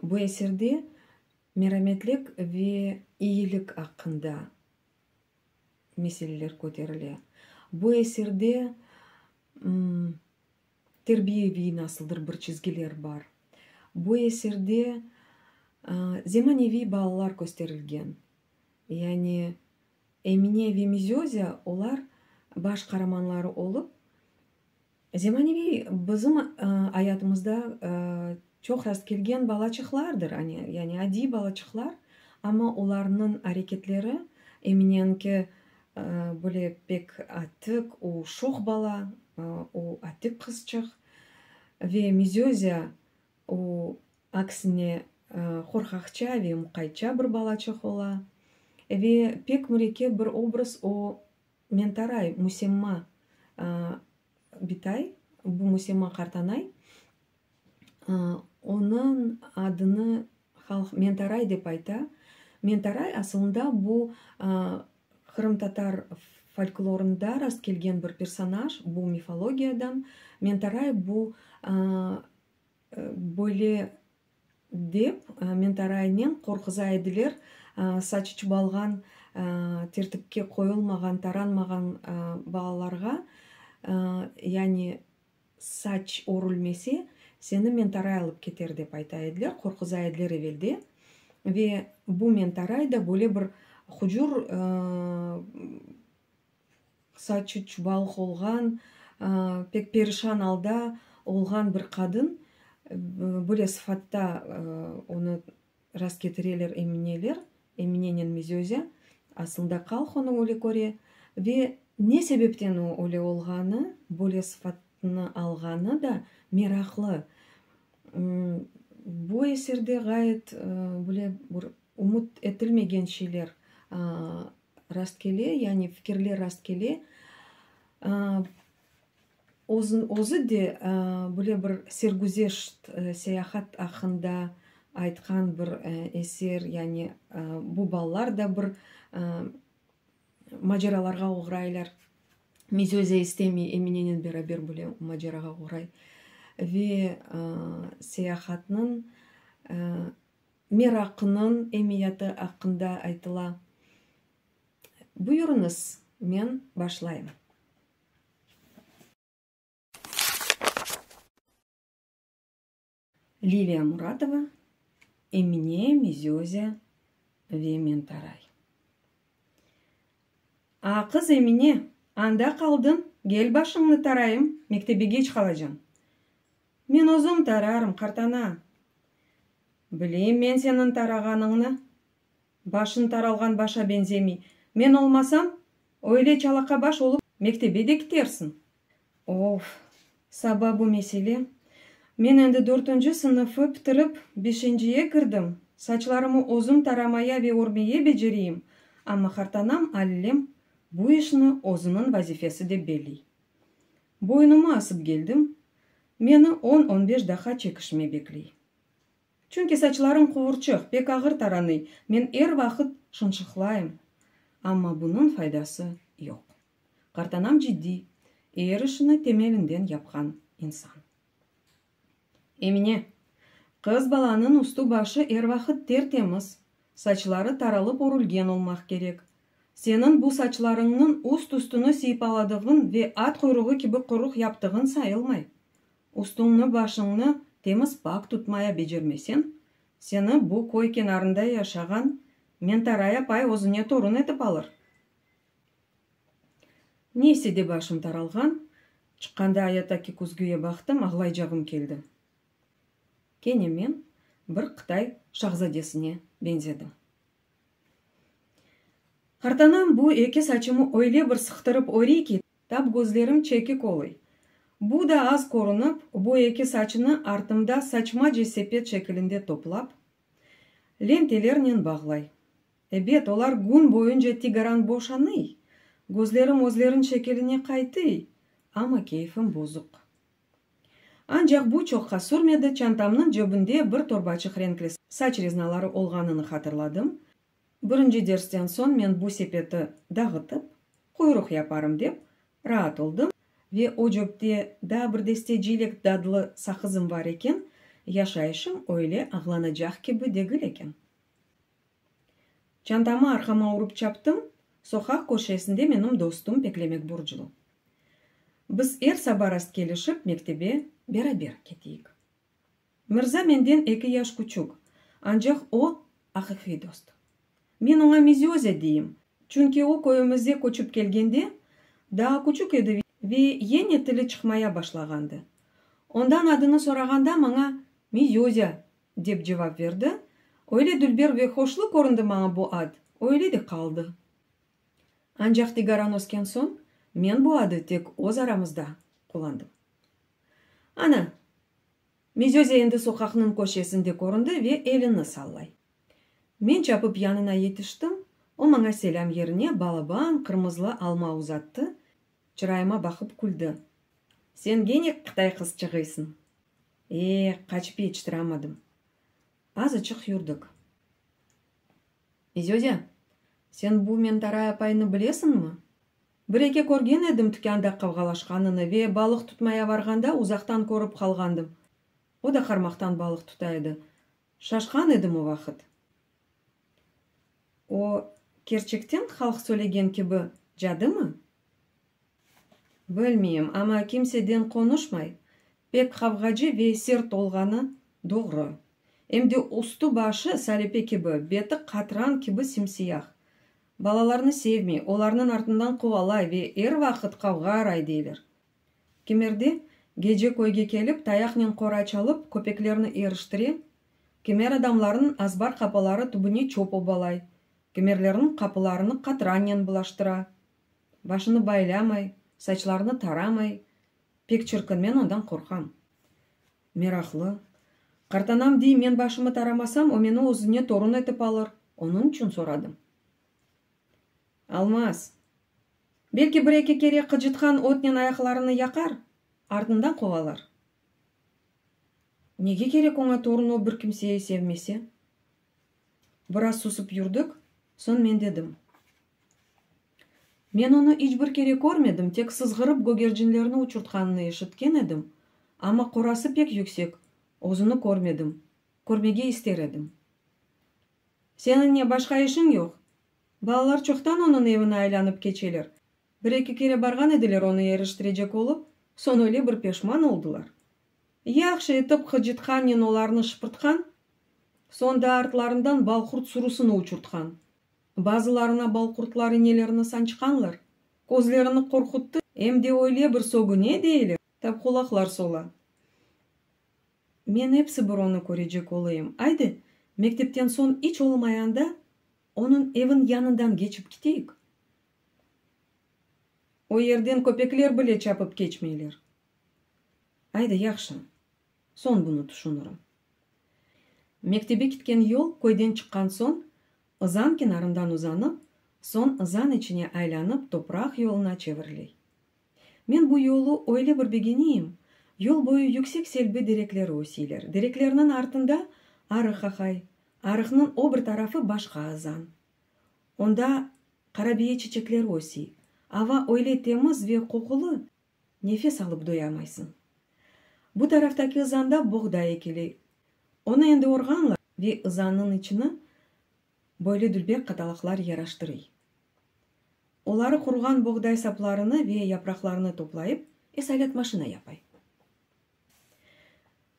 Bu eserde merametlik ve iyilik aqqında meseleler köterile. Bu eserde terbiyeviy nasıldır bir çizgiler bar. Bu eserde zemaneviy balalar kösterilgen. Yani Emine ve Mizözya olar baş qaramanları olıp, zemaneviy bizim ayatımızda çoq rastkelgen balaçıqlardır, yani adiy balaçıqlar, amma olarnıñ areketleri, Emineniñki böyle pek atik, o şoh bala, o atik qızçıq ve Mizözya o aksine qorqaqça ve muqaytça bir balaçıq ola. Ve pek mürekkep bir obraz o Mentaray, Müsemma bitay, bu Müsemma qartanay, onıñ adını halq Mentaray dep ayta. Mentaray asılında bu qırımtatar folklorında rastkelgen bir personaj, bu mifologiyadan. Mentaray bu böyle dep Mentaraynen qorquza ediler, saçı çubalğan, tertipke qoyulmağan, taranmağan balalarğa, yani saç örülmese, seni Mentaray alıp keter dep ayta ediler, qorquza ediler evelde. Ve bu Mentaray da böyle bir hucur saçı çubalıq olğan, pek perişan alda olğan bir qadın, böyle sıfatta onı rastketireler Emineler, Eminenen Mizözya, aslında halq onı öyle köre ve ne sebepten o öyle olğanı, böyle sıfatnı alğanı da meraqlı. Bu eserde ğayet böyle bir ümüt etilmegen şeyler rastkele, yani fikirler rastkele. Özü de böyle bir serguzeşt, seyahat aqqında aytqan bir eser, yani bu balalar da bir maceralarğa oğraylar. Mizözya istemey, Eminenen beraber böyle macerağa oğray. Ve seyahatnıñ meraqınıñ emiyeti aqqında aytıla. Buyurıñız, men başlayım. Liliya Muratova, Emine, Mizözya ve Mentaray. A, qız Emine, anda qaldıñ, gel başıñnı tarayım, mektebe geç qalacañ. Men özüm tararım, qartana. Bileyim men seniñ tarağanıñnı. Başıñ taralğan başa beñzemey. Men olmasam, öyle çalaqa baş olıp mektebe de kitersiñ. Of, saba bu mesele. Men endi dörtünci sınıfı pitirip, beşinciye kirdim, saçlarımı özüm taramaya ve örmeye becereyim, amma qartanam Allem bu işni özüniñ vazifesi dep belley. Boynuma asıp geldim, meni on-on beş daqqa çekişme bekley. Çünki saçlarım quvurçıq, pek ağır taranıy, men er vaqıt şınşıqlayım. Amma bunıñ faydası yoq. Qartanam ciddiy, er işini temelinden yapqan insan. Emine, qız balanıñ üstü-başı er vaqıt ter-temiz, saçları taralıp örülgen olmaq kerek. Seniñ bu saçlarıñnıñ üst-üstüni siypaladığıñ ve at quyruğı kibi quruq yaptığıñ sayılmay. Üstüñni-başıñnı temiz-pak tutmaya becermeseñ, seni bu köy kenarında yaşağan Mentaray apay özüne torun etip alır. Neyse de başım taralğan, çıqqanda ayattaki küzgüye baqtım, ağlaycağım keldi. Kene men bir qıtay şahzadesine beñzedim. Qartanam bu eki saçımı öyle bir sıqtırıp örey ki, tap gözlerim çekik oluy. Bu da az körünip, bu eki saçını artımda saçmace sepet şekilinde toplap, lentelernen bağlay. Ebet, olar kün boyunca tigaran boşanıy, gözlerim özlerin şekiline qaytıy, amma keyfim bozuq. Ancaq bu çoqqa sürmedi, çantamnıñ cöbünde bir torbaçıq renkli saç reznaları olğanını hatırladım. Birinci dersten soñ men bu sepeti dağıtıp, quyruq yaparım dep, raat oldım ve o cöpte daa bir deste cilek dadlı saqızım bar eken, Yaşayışım öyle ağlanacaq kibi degil eken. Çantamı arqama urıp çaptım, soqaq köşesinde menim dostum beklemek borclu. Biz er saba rastkelişip mektebe beraber keteyik. Mırza menden eki yaş küçük, ancaq o, aqiqiy dost. Men oña Mizöze deyim, çünki o köyümize köçip kelgende, daa küçük edi ve yene tili çıqmaya başlağandı. Ondan adını sorağanda maña Mizözâ dep cevap berdi, öyle dülber ve hoşlu köründi maña bu ad, öyle de qaldı. Ancaq Tigaran ösken soñ, men bu adı tek öz aramızda qullandım. Ana, Mizöze endi soqaqnıñ köşesinde köründi ve elini sallay. Men çapıp yanına yetiştim, o maña selâm yerine balaban qırmızılı alma uzattı, çırayıma baqıp küldi. Sen gene qıtay qızçığıysıñ. E, qaçıp yetiştiramadım. Azıçıq yürdik. Mizöze, sen bu Mentaray apaynı bilesiñmi? Bir-eki körgen edim tükânda qavğalaşqanını ve balıq tutmaya varğanda uzaqtan körip qalğandım. O da qarmaqtan balıq tuta edi. Şaşqan edim o vaqıt. O, kerçekten halq söylegen kibi, cadımı? Bilmeyim, amma kimseden qonuşmay, pek qavğacı ve sert olğanı doğru. Em de üstü-başı salepe kibi, beti qatran kibi simsiyah. Balalarnı sevmey, olarnıñ artından quvalay ve er vaqıt qavğa aray deyler. Kimerde gece köyge kelip, tayaqnen qora çalıp, köpeklerni eriştire, kimer adamlarnıñ azbar qapaları tübüne çöp obalay, kimerlerniñ qapılarını qatrannen bulaştıra. Başını baylamay, saçlarını taramay, pek çirkin, men ondan qorqam. Meraqlı. Qartanam dey, men başımı taramasam, o meni özüne torun etip alır, onıñ içün soradım. Almaz. Belki bir-eki kere qıcıtqan otnen ayaqlarını yaqar, artından quvalar. Nege kerek oña torun o bir kimseyi sevmese? Biraz susıp yürdik, soñ men dedim. Men onı iç bir kere körmedim, tek sızğırıp gögercinlerni uçurtqanını eşitken edim, amma qorası pek yüksek, özüni körmedim, körmege ister edim. Seniñ ne, başqa işiñ yoq? Balalar çoqtan onıñ evini aylanıp keçeler. Bir-eki kere barğan ediler onı eriştirecek olıp, soñ öyle bir peşman oldılar. Yahşı etip qıcıtqannen olarnı şıpırtqan, soñ da artlarından balqurt sürüsini uçurtqan. Bazılarına balqurtlar inelerini sançqanlar, közlerini qorquttı, em de öyle bir sögüne deyler, tap qulaqlar sola. Men episi bir onı körecek olayım. Aydı, mektepten soñ iç olmayanda onıñ evin yanından keçip keteyik. O yerden köpekler bile çapıp keçmeyler. Aydı, yahşı, soñ bunı tüşünirim. Mektebe ketken yol köyden çıqqan soñ, ızan kenarından uzanıp, soñ ızan içine aylanıp topraq yoluna çeviriley. Men bu yolu öyle bir begeneyim, yol boyu yüksek selbi derekleri öseyler, dereklerniñ artında arıq aqay, arıqnıñ o bir tarafı başqa ızan. Onda qarabiye çiçekleri ösey, ava öyle temiz ve qoqulı, nefes alıp doyamaysıñ. Bu taraftaki ızanda boğday ekiley, onı endi orğanlar ve ızannıñ içini böyle dülber qatalaqlar yaraştırıy. Oları quruğan boğday saplarını ve yapraqlarını toplayıp, esalet maşina yapay.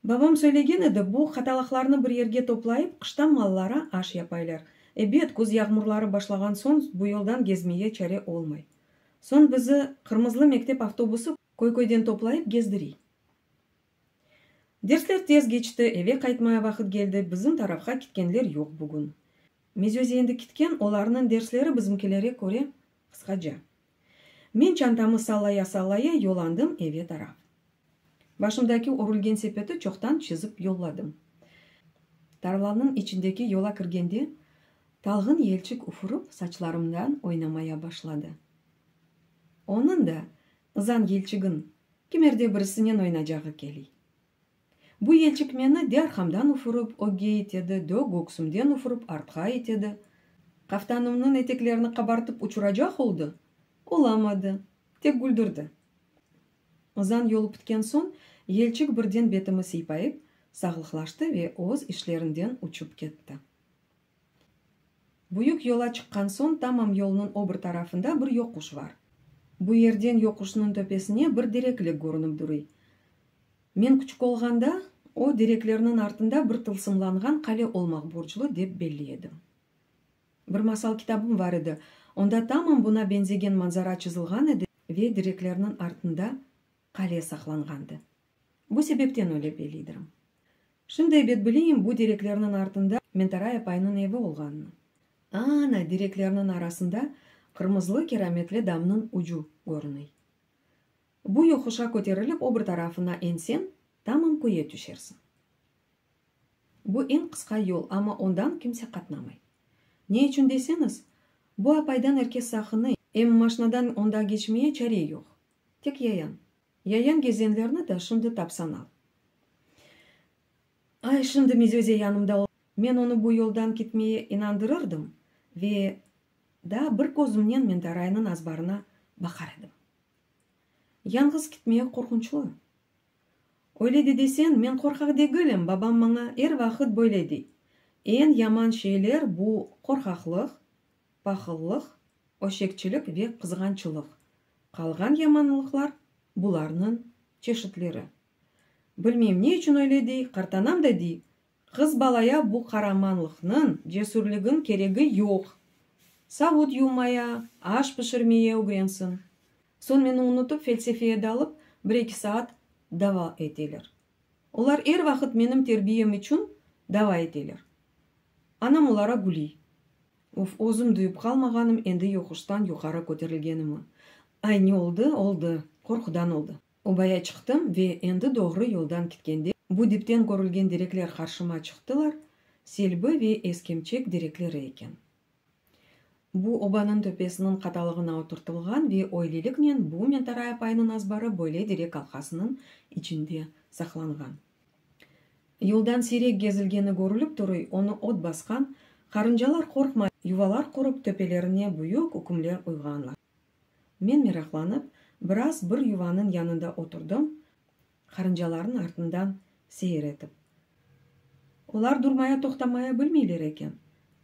Babam söylegen edi, bu qatalaqlarnı bir yerge toplayıp, qışta mallara aş yapaylar. Ebet, küz yağmurları başlağan soñ bu yoldan gezmeye çare olmay. Soñ bizi qırmızılı mektep avtobusı köy-köyden toplayıp gezdiriy. Dersler tez keçti, eve qaytmaya vaqıt keldi, bizim tarafqa kitkenler yoq bugün. Mezöze endi kitken, olarnıñ dersleri bizimkilere köre qısqaca. Men çantamı sallaya-sallaya yolandım eve taraf. Başımdaki örülgen sepeti çoqtan çizip yolladım. Tarlanıñ içindeki yola kirgende, talğın yelçik üfürip saçlarımdan oynamaya başladı. Onıñ da, ızan yelçigin, kimerde birisinen oynacağı keliy. Bu yelçik meni de arqamdan üfürip ögge itedi, de köksümden üfürip artqa itedi. Qaftanımnıñ eteklerini qabartıp uçuracaq oldı, olamadı, tek güldürdi. Izan yolu pitken soñ, yelçik birden betimi sıypayıp, Sağlıqlaştı ve öz işlerinden uçıp ketti. Büyük yola çıqqan soñ tamam yolnıñ o bir tarafında bir yoquş var. Bu yerden yoquşnıñ töpesine bir dereklik körünip duruy. Men küçük olğanda, o dereklerniñ artında bir tılsımlanğan qale olmaq borclu dep belli edim. Bir masal kitabım var edi, onda tamam buna benzegen manzara çızılğan edi ve dereklerniñ artında qale saqlanğandı. Bu sebepten öyle belliydirim. Şimdi ebet bileyim bu dereklerniñ artında Mentaray apaynıñ evi olğanını. A-ana, dereklerniñ arasında qırmızılı kirametli damnıñ ucu körüney. Bu yoquşa köterilip o bir tarafına enseñ, tamam köye tüşersiñ. Bu eñ qısqa yol, amma ondan kimse qatnamay. Ne içün deseñiz, bu apaydan er kes saqınıy, em maşnadan onda geçmeye çare yoq. Tek yayan. Yayan gezenlerni da şimdi tapsañ al. Ay, şimdi Mizöze yanımda olsa, men onı bu yoldan ketmeye inandırırdım ve daa bir közümnen Mentaraynıñ azbarına baqar edim. Yañğız ketmeye qorqunçlı. Öyle de deseñ, men qorqaq degilim, babam maña er vaqıt böyle dey, Eñ yaman şeyler bu qorqaqlıq, pahıllıq, öşekçilik ve qızğançılıq, qalğan yamanlıqlar bularnıñ çeşitleri. Bilmeyim, ne içün öyle dey, qartanam da dey, qız balaya bu qaramanlıqnıñ, cesürligiñ keregi yoq, savut yuvmaya, aş pişirmeye ögrensin. Soñ meni unutıp, felsefeye dalıp, bir-eki saat dava eteler. Olar er vaqıt menim terbiyem içün dava eteler. Anam olara güliy. Of, özüm duyıp qalmağanım endi yoquştan yuqarı köterilgenimi. Ay, ne oldı, oldı, qorqudan oldı. Obaya çıqtım ve endi doğru yoldan kitkende, bu dipten körülgen derekler qarşıma çıqtılar, selbi ve eskemçek derekleri eken. Bu obanıñ töpesiniñ qatalığına oturtılğan ve öyleliknen bu Mentaray apaynıñ azbarı böyle derek alqasınıñ içinde saqlanğan. Yoldan siyrek gezilgeni körülip turuy, onı ot basqan, qarıncalar qorqmay yuvalar qurıp töpelerine büyük ükümler uyğanlar. Men meraqlanıp, biraz bir yuvanıñ yanında oturdım, qarıncalarnıñ artından seyir etip. Olar durmaya toqtamaya bilmeyler eken,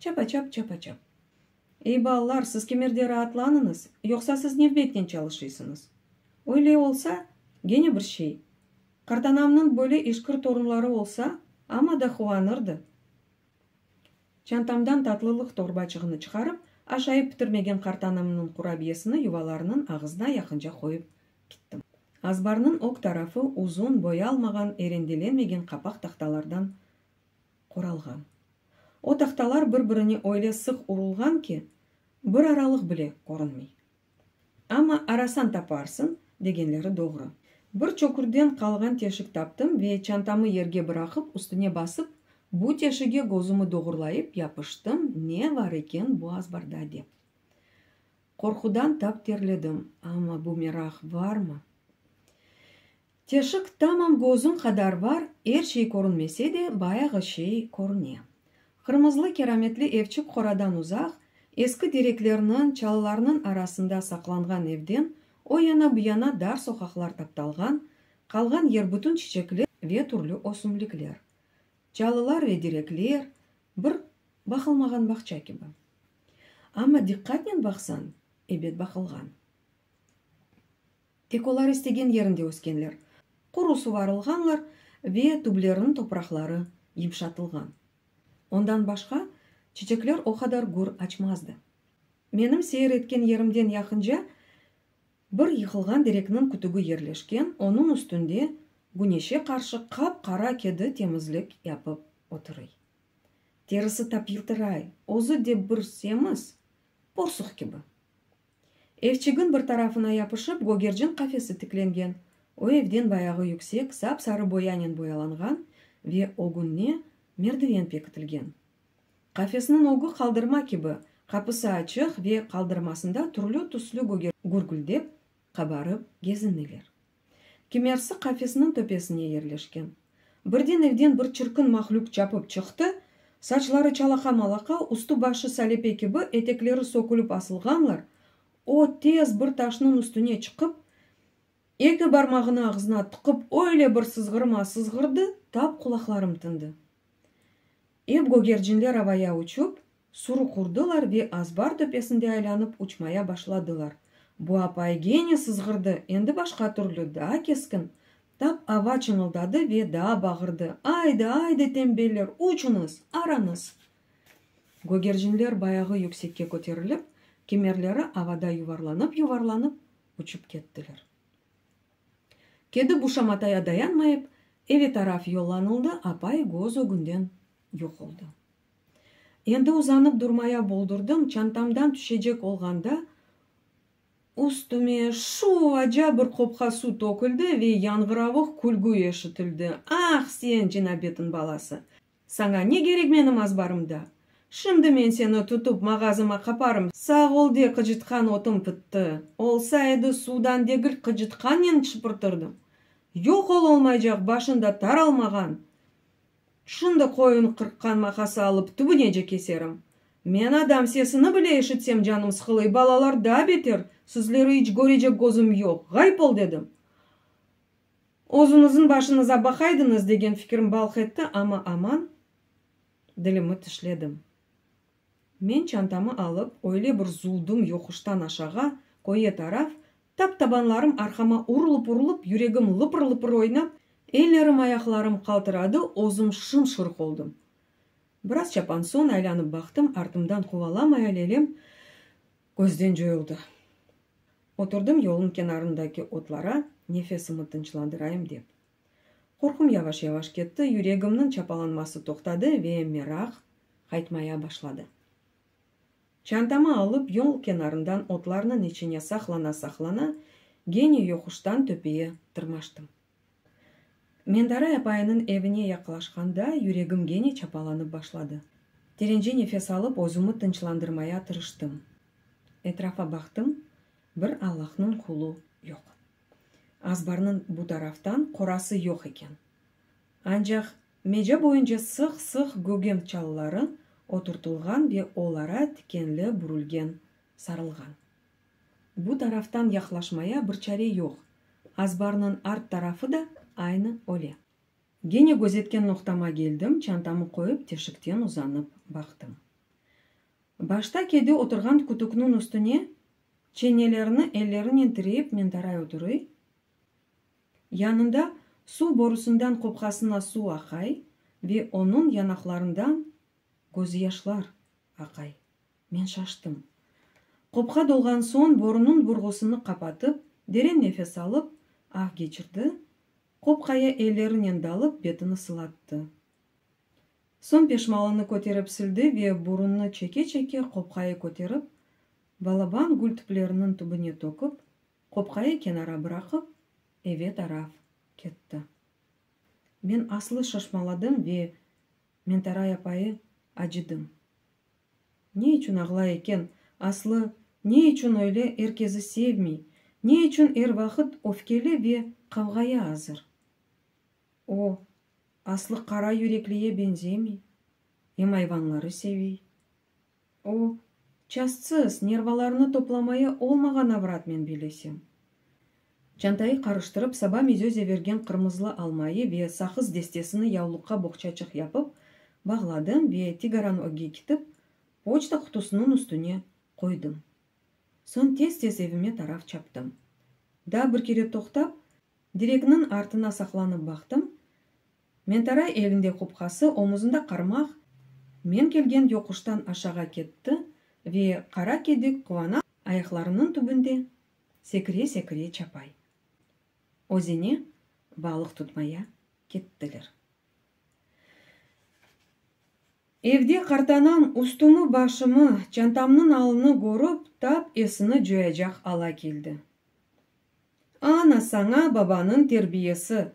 çapa-çap, çapa-çap. Ey, balalar, siz kimerde raatlanıñız, yoqsa siz nevbetnen çalışıysıñız? Öyle olsa, gene bir şey. Qartanamnıñ böyle işkir torunları olsa, amma da quvanırdı. Çantamdan tatlılıq torbaçığını çıqarıp, aşayıp bitirmegen qartanamnıñ qurabiyesini yuvalarınıñ ağızına yaqınca qoyıp kittim. Azbarnıñ ög tarafı uzun, boyalmağan, erendelenmegen qapaq tahtalardan qoralğan. O tahtalar bir-birine öyle sıq urulğan ki, bir aralıq bile körünmey. Amma arasañ taparsıñ, degenleri doğru. Bir çökürden qalğan teşik taptım ve çantamı yerge bıraqıp, üstüne basıp, bu teşige gözümi doğurlayıp yapıştım, ne var eken bu azbarda dep. Qorqudan tap terledim, amma bu meraq varmı? Teşik tamam gözüñ qadar var, er şey körünmese de, bayağı şey körüne. Qırmızılı kerametli evçik qoradan uzaq, eski tereklerniñ, çalılarnıñ arasında saqlanğan evden o yana bu yana dar soqaqlar taptalğan, qalğan yer bütün çiçekler ve türlü ösümlikler. Çalılar ve direkler, bir baqılmağan bağça kibi. Amma diqqatnen baqsañ, ebet baqılğan. Tek olar istegen yerinde öskenler, quru suvarılğanlar ve tübleriniñ topraqları yımşatılğan. Ondan başqa, çiçekler o qadar gür açmazdı. Menim seyir etken yerimden yaqınca bir yıqılğan direkniñ kütügi yerleşken, onıñ üstünde güneşe qarşı qap-qara kedi temizlik yapıp oturuy. Terisi tap yıltıray, özü de bir semiz, porsuq kibi. Evçigin bir tarafına yapışıp, gögercin qafesi tiklengen. O evden bayağı yüksek, sap-sarı boyanen boyalanğan ve ögüne merdiven pekitilgen. Qafesniñ ögü qaldırma kibi, qapısı açıq ve qaldırmasında türlü-tüslü gögercinler gürgüldep, qabarıp gezineler. Kimersi qafesniñ töpesine yerleşken. Birden evden bir çirkin mahlüq çapıp çıqtı, saçları çalaqa-malaqa, üstü-başı salepe kibi, etekleri sökülip asılğanlar, o tez bir taşnıñ üstüne çıqıp, eki barmağını ağzına tıqıp öyle bir sızğırma sızğırdı. tap qulaqlarım tındı. Ep gögercinler avaya uçıp, sürü qurdılar ve azbar töpesinde aylanıp uçmaya başladılar. Bu apay gene sızğırdı, endi başqa türlü, daa keskin, tap ava çıñıldadı ve daa bağırdı, Aydı, aydı, tembeller, uçuñız, arañız! Gögercinler bayağı yüksekke köterilip, kemerleri avada yuvarlanıp-yuvarlanıp uçıp kettiler. Kedi bu şamataya dayanmayıp, eve taraf yollanıldı, apay köz ögünden yoq oldı. Endi uzanıp durmaya boldurdım, çantamdan tüşecek olğanda, üstüme şuvaca bir qopqa suv töküldi ve yañğıravuq külgü eşitildi, Ah, sen, cinabetiñ balası! Saña ne kerek menim azbarımda? Şimdi men seni tutıp mağazıma qaparım, sağ ol de qıcıtqan otım pitti, olsa edi suvdan degil qıcıtqannen şıpırtırdım. Yoq ol olmaycaq başın da taralmağan! Şimdi qoyun qırqqan maqası alıp tübünece keserim. Men adam sesini bile eşitsem canım sıqılıy, balalar daa beter, sizleri iç körecek közüm yoq, ğayıp ol dedim. Özüñizniñ başıñıza baqaydıñız degen fikrim balq etti, amma aman dilimi tişledim. Men çantamı alıp, öyle bir zuldım yoquştan aşağa, köye taraf, tap tabanlarım arqama urulıp-urulıp, yüregim lıpır-lıpır oynap, ellerim-ayaqlarım qaltıradı, özüm şım-şırıq oldım. Biraz çapan soñ aylanıp baqtım, artımdan quvalamaya lelem közden coyuldı. Oturdım yolun kenarındaki otlara, nefesimi tınçlandırayım dep. Qorqum yavaş-yavaş ketti, yüregimniñ çapalanması toqtadı ve meraq qaytmaya başladı. Çantamı alıp, yol kenarından otlarnıñ içine saqlana-saqlana, gene yoquştan töpeye tırmaştım. Mendaray apayınıñ evine yaqlaşqanda, yüregim gene çapalanıp başladı. Terence nefes alıp, özümi tınçlandırmaya tırıştım. Etrafa baqtım, bir Allahnıñ qulu yoq. Azbarnıñ bu taraftan qorası yoq eken. Ancaq meca boyunca sıq-sıq gögem çalıları oturtılğan ve olara tikenli bürülgen sarılğan. Bu taraftan yaqlaşmaya bir çare yoq, azbarnıñ art tarafı da aynı öyle. Gene közetken noqtama keldim, çantamı qoyıp teşikten uzanıp baqtım. Başta kedi oturğan kütükniñ üstüne çenelerini ellerinen tireyip Mendaray oturuy, yanında suv borusından qopqasına suv aqay ve onıñ yanaqlarından közyaşlar aqay. Men şaştım. Qopqa dolğan soñ borunıñ burğusını qapatıp, deren nefes alıp, ah keçirdi, qopqaya ellerinen dalıp betini sılattı. Soñ peşmalını köterip sildi ve burunnı çeke-çeke qopqayı köterip, balaban gül tüpleriniñ tübüne töküp, qopqayı kenara bıraqıp, eve taraf ketti. Men aslı şaşmaladım ve Mentaray apayı acıdım. Ne içün ağlay eken, aslı, ne içün öyle er kezi sevmey, ne içün er vaqıt öfkeli ve qavğaya azır? O, aslı qara yürekliye beñzemey, em ayvanları sevey. O, çastsız, nervalarını toplamaya olmağan avrat men bilesem. Çantayı qarıştırıp, saba Mezöze bergen qırmızılı almayı ve saqız destesini yavluqqa boğçaçıq yapıp, bağladım ve tigaran ögge kitip, poçta qutusınıñ üstüne qoydım. Soñ tez-tez evime taraf çaptım. Daa bir kere toqtap, Direkniñ artına saqlanıp baqtım, Mentaray elinde qopqası, omuzında qarmaq, men kelgen yoquştan aşağa ketti ve qara kedi quvana ayaqlarınıñ tübünde sekire-sekire çapay. Özene balıq tutmaya kettiler. Evde qartanam üstümi-başımı, çantamnıñ alını körip, tap esini coyacaq ala keldi. Ana saña babanıñ terbiyesi!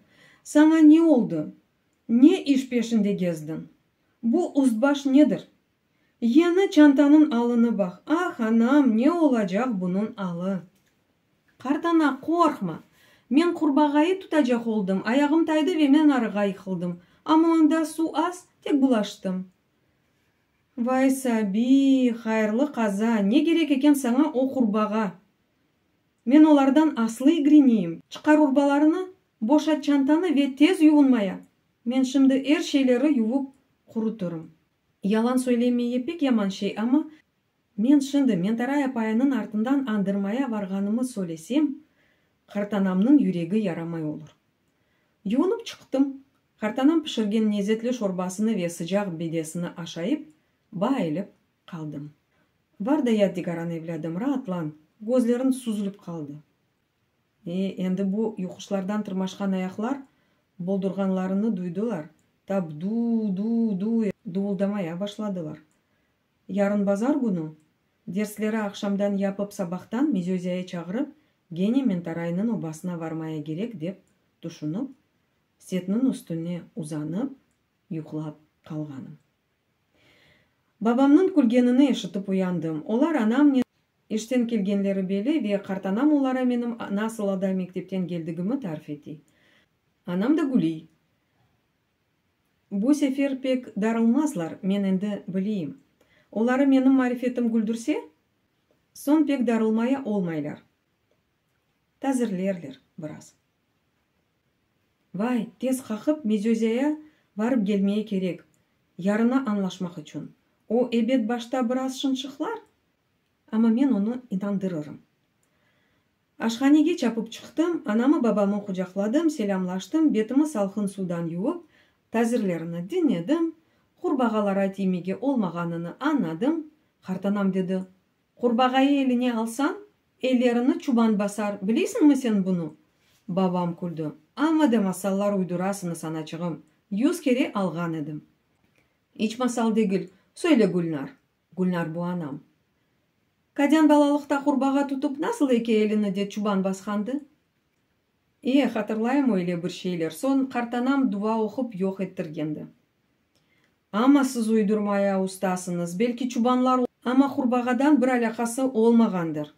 Saña ne oldı? Ne iş peşinde gezdiñ? Bu üst-baş nedir? Yeni çantanıñ alını baq! Ah, anam, ne olacaq bunıñ alı? Qartana, qorqma! Men qurbağayı tutacaq oldım, ayağım taydı ve men arığa yıqıldım. Amma anda suv az, tek bulaştım. Vay, sabiy, hayırlı qaza, ne kerek eken saña o qurbağa? Men olardan aslı igreneyim. Çıqar urbalarını, boşat çantanı ve tez yuvunmaya! Men şimdi er şeyleri yuvıp qurutırım. Yalan söylemeye pek yaman şey, amma men şimdi Mentaray apayınıñ artından andırmaya varğanımı söylesem, qartanamnıñ yüregi yaramay olur. Yuvunıp çıqtım, qartanam pişirgen nezetli şorbasını ve sıcaq bedesini aşayıp, bayılıp qaldım. Var da yat digaran evlâdım, raatlan, közleriñ süzülip qaldı. E, endi bu yoquşlardan tırmaşqan ayaqlar boldurğanlarını duydılar, tap du-du-du duvuldamaya başladılar. Yarın bazar künü, dersleri aqşamdan yapıp sabahtan Mizözâyı çağırıp, gene Mentaraynıñ obasına varmaya kerek dep tüşünip, setniñ üstüne uzanıp, yuqlap qalğanım. Babamnıñ külgenini eşitip uyandım. Olar anamnen işten kelgenleri belli ve qartanam olara menim nasıl alda mektepten geldigimi tarif etey. Anam da güley. Bu sefer pek darılmazlar, men endi bileyim. Oları menim marifetim güldürse, soñ pek darılmaya olmaylar. Tazirlerler biraz. Vay, tez qaqıp Mezözâya varıp gelmeye kerek, yarına añlaşmaq içün. O, ebet, başta biraz şınşıqlar, amma men onı inandırırım. Aşhanege çapıp çıqtım, anamı babamı qucaqladım, selâmlaştım, betimi salqın suvdan yuvıp, tazirlerini diñledim, qurbağalara tiymege olmağanını añladım. Qartanam dedi, Qurbağayı eline alsañ, ellerini çuban basar, bileysiñmi sen bunı? Babam küldi, Amma da masallar uydurasıñız, anaçığım, yuz kere alğan edim. İç masal degil, söyle Gülnar. Gülnar bu anam. Kadân balalıqta qurbağa tutıp nasıl eki elini de çuban basqandı? E, hatırlayım öyle bir şeyler, soñ qartanam dua oqup yoq ettirgendi. Amma siz uydurmaya ustasıñız, belki çubanlar amma qurbağadan bir alâqası olmağandır.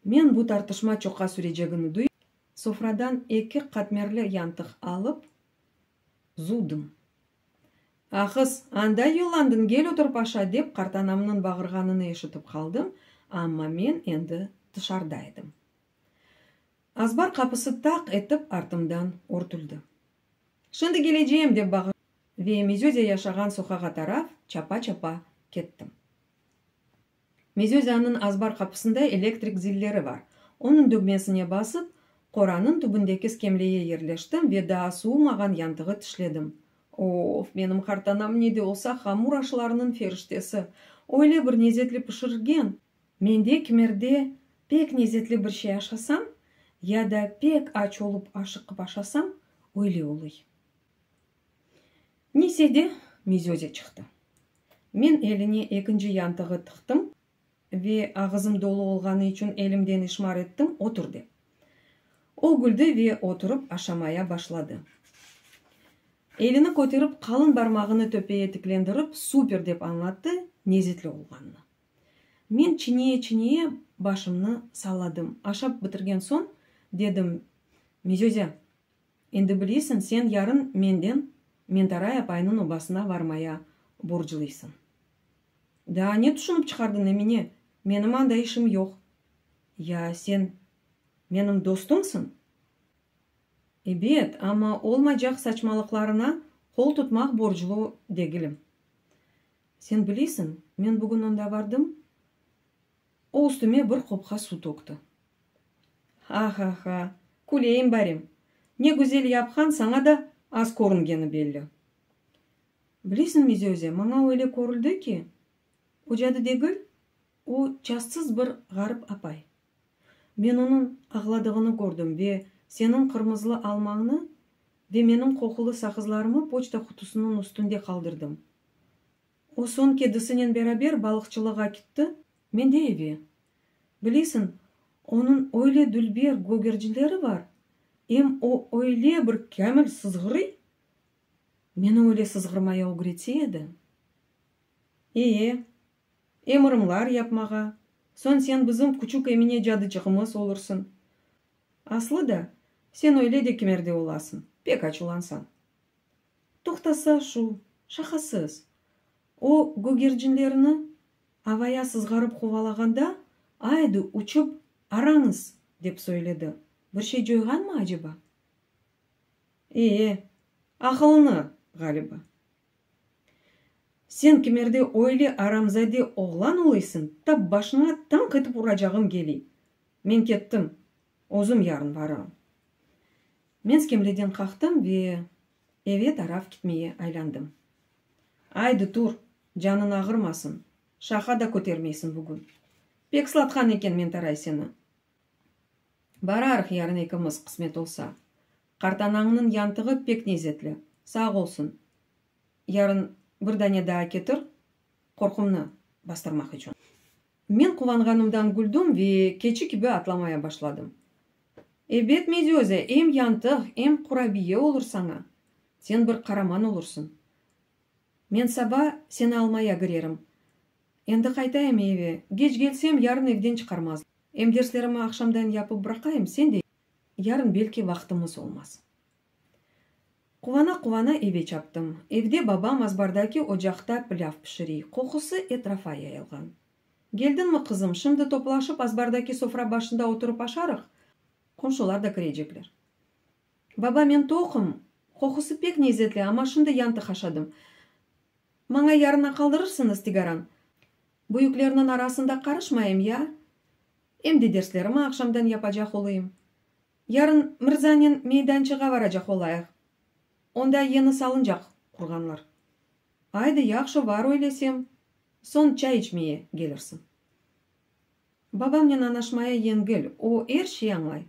Men bu tartışma çoqqa sürecegini duyıp, sofradan eki qatmerli yantıq alıp, zuvdım. Ahız, anda yollandıñ, gel otur paşa, dep qartanamnıñ bağırğanını eşitip qaldım, amma men endi tışarda edim. Azbar qapısı taq etip artımdan örtüldi. Şimdi keleceyim, dep bağırdım ve Mezözya yaşağan soqağa taraf çapa-çapa kettim. Mezözyanıñ azbar qapısında elektrik zilleri bar. Onıñ dögmesine basıp, qoranıñ tübündeki skemleye yerleştim ve daa suvumağan yantığı tişledim. Of, menim qartanam ne de olsa hamur aşlarınıñ feriştesi, öyle bir nezetli pişirgen, Men de kimerde pek nezetli bir şey aşasam, ya da pek aç olıp aşıqıp aşasam, öyle oluy. Neyse de, Mizöze çıqtı. Men eline ekinci yantığı tıqtım ve ağızım dolu olğanı içün elimden işmar ettim, otur dep. O küldi ve oturıp aşamaya başladı. Elini köterip qalın barmağını töpeye tiklendirip super dep añlattı nezetli olğanını. Men çiñeye-çiñeye başımnı salladım. Aşap bitirgen soñ, dedim, Mezöze, endi bileysiñ, sen yarın menden Mentaray apaynıñ obasına varmaya borcluysıñ. Daa ne tüşünip çıqardıñ, Emine? Menim anda işim yoq. Ya sen menim dostuñsıñ? Ebet, amma olmaycaq saçmalıqlarına qol tutmaq borclu degilim. Sen bileysiñ, men bugün onda vardım, o üstüme bir qopqa su tökti. Ha-ha-ha, küleyim barem, ne güzel yapqan saña da az körüngeni belli. Bileysiñ, Mizöze, maña öyle körüldi ki, o cadı degil, o çastsız bir ğarip apay. Men onıñ ağladığını kördim ve seniñ qırmızılı almañnı ve menim qoqulı saqızlarımı poçta qutusınıñ üstünde qaldırdım. O soñ kedisinen beraber balıqçılığa kitti, men de eve. Bilesiñ, onıñ öyle dülber gögercileri bar, em o öyle bir kâmil sızğırıy, meni öyle sızğırmaya ögretse edi. E-e, em ırımlar yapmağa, soñ sen bizim küçük Emine cadıçığımız olursıñ. Aslı da, sen öyle de kimerde olasıñ, pek açuvlansañ. Toqtasa şu, şaqasız, o gögercinlerni avaya sızğarıp quvalağanda, aydı, uçıp, arañız, dep söyledi. Bir şey coyğanmı aceba? E-e! Aqılını, ğaliba. Sen kimerde öyle aramzade oğlan oluysıñ, tap başıña tañq etip uracağım geliy. Men kettim, özüm yarın varırım. Men skemleden qalqtım ve eve taraf kitmeye aylandım. Aydı, tur, canıñ ağırmasın, şaqa da kötermeysiñ bugün. Pek slatqan eken Mentaray seni. Bararıq yarın ekimiz, qısmet olsa. Qartanañnıñ yantığı pek nezetli, sağ olsun. Yarın bir dane daa ketir, qorqumnı bastırmaq içün. Men quvanğanımdan güldüm ve keçi kibi atlamaya başladım. Ebet, Mezöze, em yantıq, em qurabiye olur saña. Sen bir qaraman olursıñ. Men saba seni almaya kirerim. Endi qaytayım eve, keç kelsem, yarın evden çıqarmazlar. Em derslerimi aqşamdan yapıp bıraqayım, sen de yarın belki vaqtımız olmaz. Quvana-quvana eve çaptım. Evde babam azbardaki ocaqta pilâv pişirey, qoqusı etrafa yayılğan. Keldiñmi, qızım, şimdi toplaşıp azbardaki sofra başında oturıp aşarıq, qomşular da kirecekler. Baba, men toqım, qoqusı pek nezetli, amma şimdi yantıq aşadım. Maña yarına qaldırırsıñız, Tigaran? Büyüklerniñ arasında qarışmayım ya? Em de derslerimi aqşamdan yapacaq olayım. Yarın mırzanen meydançığa varacaq olayıq. Onda yeni salıncaq qurğanlar. Aydı, yahşı, var öylesem, soñ çay içmeye kelirsiñ. Babamnen añlaşmaya yengil, o er şey añlay.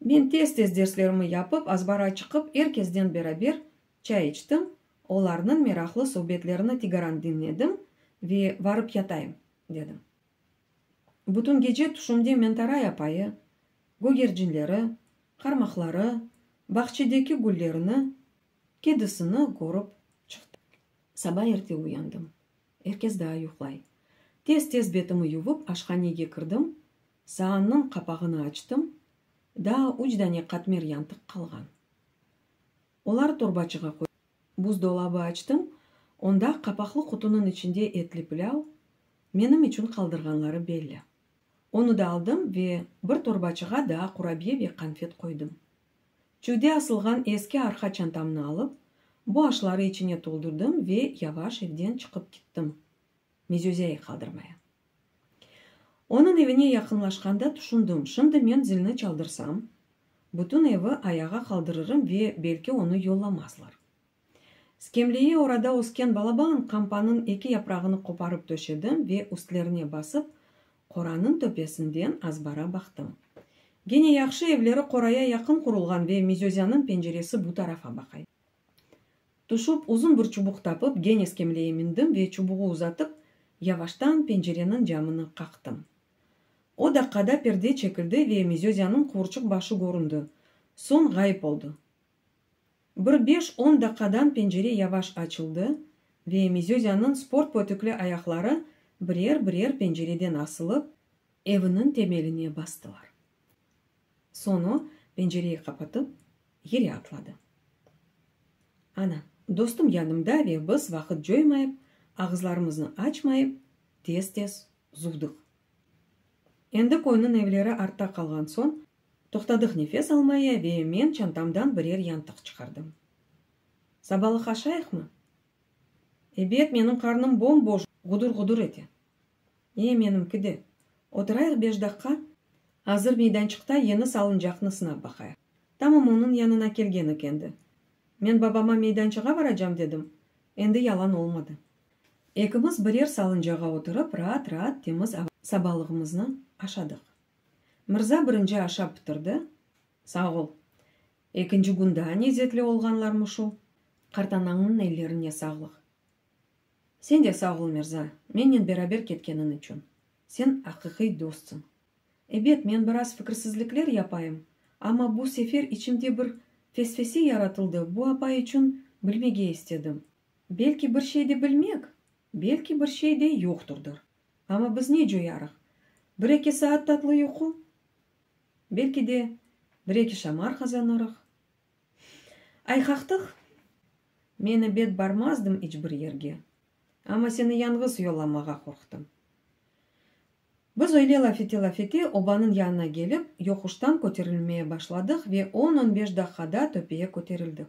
Men tez-tez derslerimi yapıp, azbara çıqıp, er kesden beraber çay içtim, olarnıñ meraqlı subetlerini tigaran diñledim ve varıp yatayım, dedim. Bütün gece tüşümde Mentaray apayı, gögercinleri, qarmaqları, bağçedeki güllerini, kedisini körip çıqtım. Saba erte uyandım. Er kes daa yuqlay. Tez-tez betimi yuvıp, aşhanege kirdim, saannıñ qapağını açtım, daa üç dane qatmer yantıq qalğan. Olar torbaçığa qoyulğan. Buzdolabı açtım, onda qapaqlı qutunıñ içinde etli pilâv, menim içün qaldırğanları belli. Onı da aldım ve bir torbaçığa daa qurabiye ve qanfet qoydım. Çüyde asılğan eski arqa çantamnı alıp, bu aşları içine toldurdım ve yavaş evden çıqıp kittim, Mezözâyı qaldırmaya. Onıñ evine yaqınlaşqanda tüşündim, şimdi men zilni çaldırsam, bütün evi ayağa qaldırırım ve belki onı yollamazlar. Skemleye orada ösken balaban qampanıñ eki yaprağını qoparıp töşedim ve üstlerine basıp, qoranıñ töpesinden azbara baqtım. Gene yahşı evleri qoraya yaqın qurulğan ve Mezözânıñ penceresi bu tarafa baqay. Tüşüp, uzun bir çubuq tapıp, gene skemleye mindim ve çubuğı uzatıp, yavaştan pencereniñ camını qaqtım. O daqqada perde çekildi ve Mezözânıñ quvurçıq başı köründi, soñ ğayıp oldı. Bir beş-on daqqadan pencere yavaş açıldı ve Mezözânıñ sport pötükli ayaqları birer-birer pencereden asılıp, eviniñ temeline bastılar. Soñ o, pencereyi qapatıp, yere atladı. Ana, dostum yanımda ve biz vaqıt coymayıp, ağızlarımıznı açmayıp, tez-tez zuvdıq. Endi köyniñ evleri artta qalğan soñ, toqtadıq nefes almaya ve men çantamdan birer yantıq çıqardım. Sabalıq aşayıqmı? Ebet, menim qarnım bom-boş ğudur-ğudur ete. E, menimki de. Oturayıq beş daqqa, azır meydançıqta yeni salıncaqnı sınap baqayıq. Tamam onıñ yanına kelgenik endi. Men babama meydançığa varacam dedim, endi yalan olmadı. Ekimiz birer salıncağa oturıp, raat-raat temiz ava sabalığımıznı aşadıq. Mırza birinci aşap bitirdi, Sağ ol. Ekinci kün daa nezetli olğanlarmış o. Qartanañnıñ ellerine sağlıq. Sen de sağ ol, Mirza, mennen beraber ketkeniñ içün. Sen aqiqiy dostsıñ. Ebet, men biraz fikirsizlikler yapayım, amma bu sefer içimde bir fesfese yaratıldı, bu apay içün bilmege istedim. Belki bir şey de bilmek, belki bir şey de yoqturdır. Amma biz ne coyarıq? Bir-eki saat tatlı yuqu? Belki de bir-eki şamar qazanırıq. Ayqaqtıq? Men ebet barmazdım iç bir yerge, amma seni yañğız yollamağa qorqtım. Biz öyle laf ete-laf ete obanıñ yanına kelip, yoquştan köterilmeye başladıq ve on-on beş daqqada töpeye köterildik.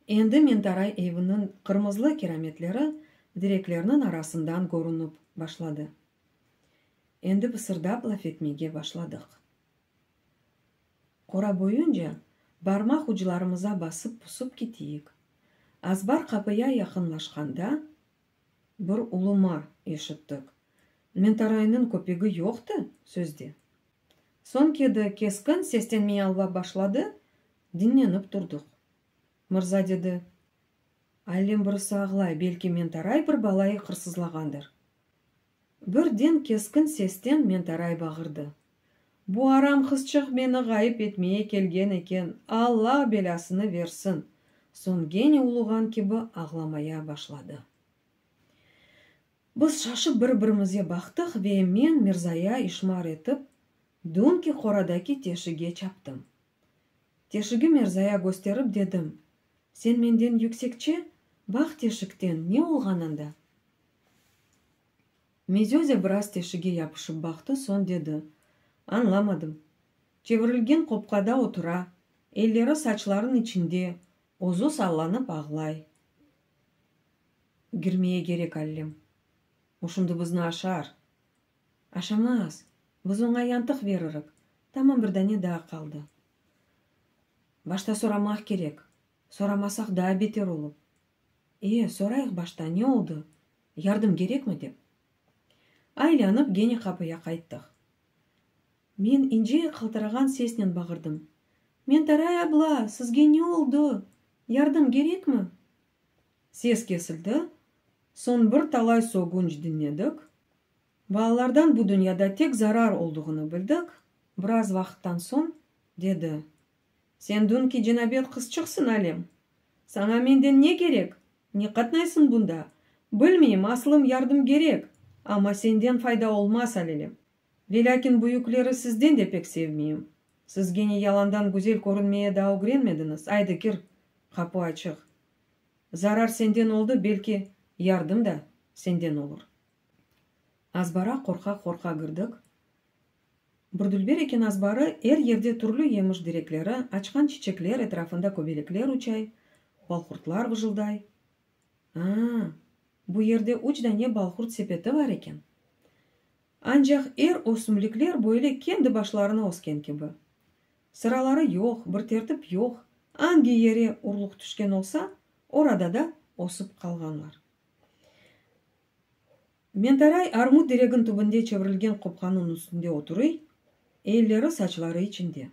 Endi Mentaray eviniñ qırmızlı kirametleri direklerniñ arasından körünip başladı. Endi pısırdap laf etmege başladıq. Qora boyunca barmaq uclarımıza basıp pusıp keteyik. Azbar qapıya yaqınlaşqanda, bir uluma eşittik. Mentaraynıñ köpegi yoqtı, sözde. Soñ kedi keskin sesten miyavlap başladı, diñlenip turdıq. Mırza dedi, Allem birisi ağlay, belki Mentaray bir balayı qırsızlağandır. Birden keskin sesten Mentaray bağırdı, Bu aram qızçıq meni ğayıp etmeye kelgen eken, Alla belâsını versin! Soñ gene uluğan kibi ağlamaya başladı. Biz şaşıp bir-birimize baqtıq ve men Mirzaya işmar etip, dünki qoradaki teşige çaptım. Teşigi Mirzaya kösterip dedim, Sen menden yüksekçe, baq teşikten, ne olğan anda? Mezöze biraz teşige yapışıp baqtı, soñ dedi, Añlamadım. Çevirilgen qopqada otura, elleri saçlarınıñ içinde, özü sallanıp ağlay. Girmeye kerek allem. O şimdi bizni aşar. Aşamaz. Biz oña yantıq veririk. Tamam bir dane daa qaldı. Başta soramaq kerek. Soramasaq daa beter olur. E, sorayıq başta, ne oldı? Yardım kerekmi dep. Aylanıp gene qapıya qayttıq. Men ince qaltırağan sesnen bağırdım, Mentaray abla, sizge ne oldı? Yardım kerekmi? Ses kesildi, soñ bir talay sögünç diñledik. Balalardan bu dünyada tek zarar olduğını bildik, biraz vaqıttan soñ, dedi, Sen dünki cenabet qızçıqsıñ alem. Saña menden ne kerek? Ne qatnaysıñ bunda? Bilmeyim, aslım yardım kerek, amma senden fayda olmaz alelem. Velâkin büyükleri sizden de pek sevmeyim. Siz gene yalandan güzel körünmeye daa ögrenmediñiz. Aydı, kir, qapu açıq. Zarar senden oldı, belki, yardım da senden olur. Azbara qorqa-qorqa kirdik. Bir dülber eken azbarı, er yerde türlü yemiş direkleri, açqan çiçekler etrafında köbelekler uçay, balqurtlar vıjılday. A, bu yerde üç dane balqurt sepeti bar eken. Ancaq er ösümlikler böyle kendi başlarına ösken kibi. Sıraları yoq, bir tertip yoq, angi yere urluq tüşken olsa, orada da ösip qalğanlar. Mentaray armut diregin tübünde çevirilgen qopqanıñ üstünde oturıy, elleri saçları içinde.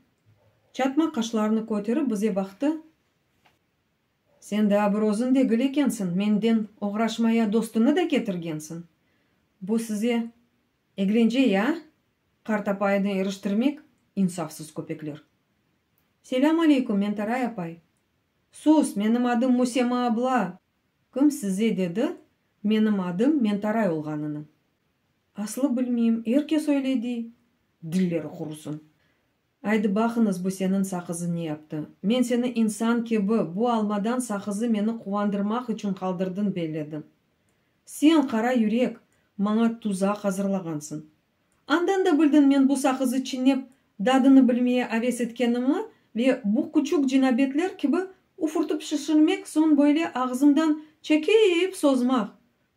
Çatma qaşlarını köterip bize baqtı, Sen daa bir özüñ degil ekensiñ, menden oğraşmaya dostuñı da ketirgensiñ. Bu size eglence ya, qartapayını eriştirmek, insafsız köpekler. Selâm aleyküm, Mentaray apay. Sus, menim adım Musema abla! Kim size dedi, menim adım Mentaray olğanını? Aslı bilmeyim, er kes öyle dey. Dilleri qurusın. Aydı baqıñız bu seniñ saqızı ne yaptı. Men seni insan kibi, bu almadan saqızı meni quvandırmaq içün qaldırdıñ belledim. Sen, qara yürek, maña tuzaq azırlağansıñ. Andan da bildiñ men bu saqızı çiynep dadını bilmeye aves etkenimni ve bu küçük cinabetler kibi ufurtıp şişirmek soñ böyle ağzımdan çekip sozmaq.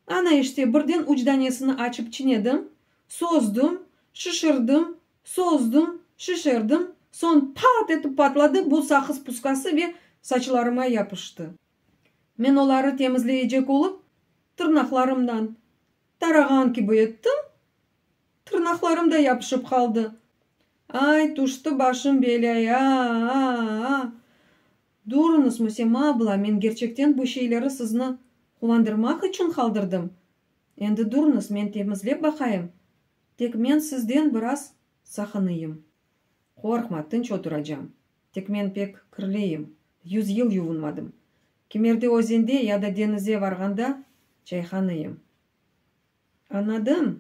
Ana işte birden üç danesini açıp çinedim, sozdım, şişirdim, Sozdım, şişerdim, soñ pat etip patladı bu saqız puskası ve saçlarıma yapıştı. Men oları temizleycek olıp, tırnaqlarımdan tarağan kibi ettim, tırnaqlarım da yapışıp qaldı. Ay, tüşti başım belâya-a-a-a! Durıñız, Musema abla, men kerçekten bu şeyleri sizni quvandırmaq içün qaldırdım. Endi durıñız, men temizlep baqayım. Tek men sizden biraz saqınıyım. Qorqma, tınç oturacam. Tek men pek kirliyim. 100 yıl yuvunmadım. Kimerde özende ya da denize varğanda çayhanıyım. Añladım.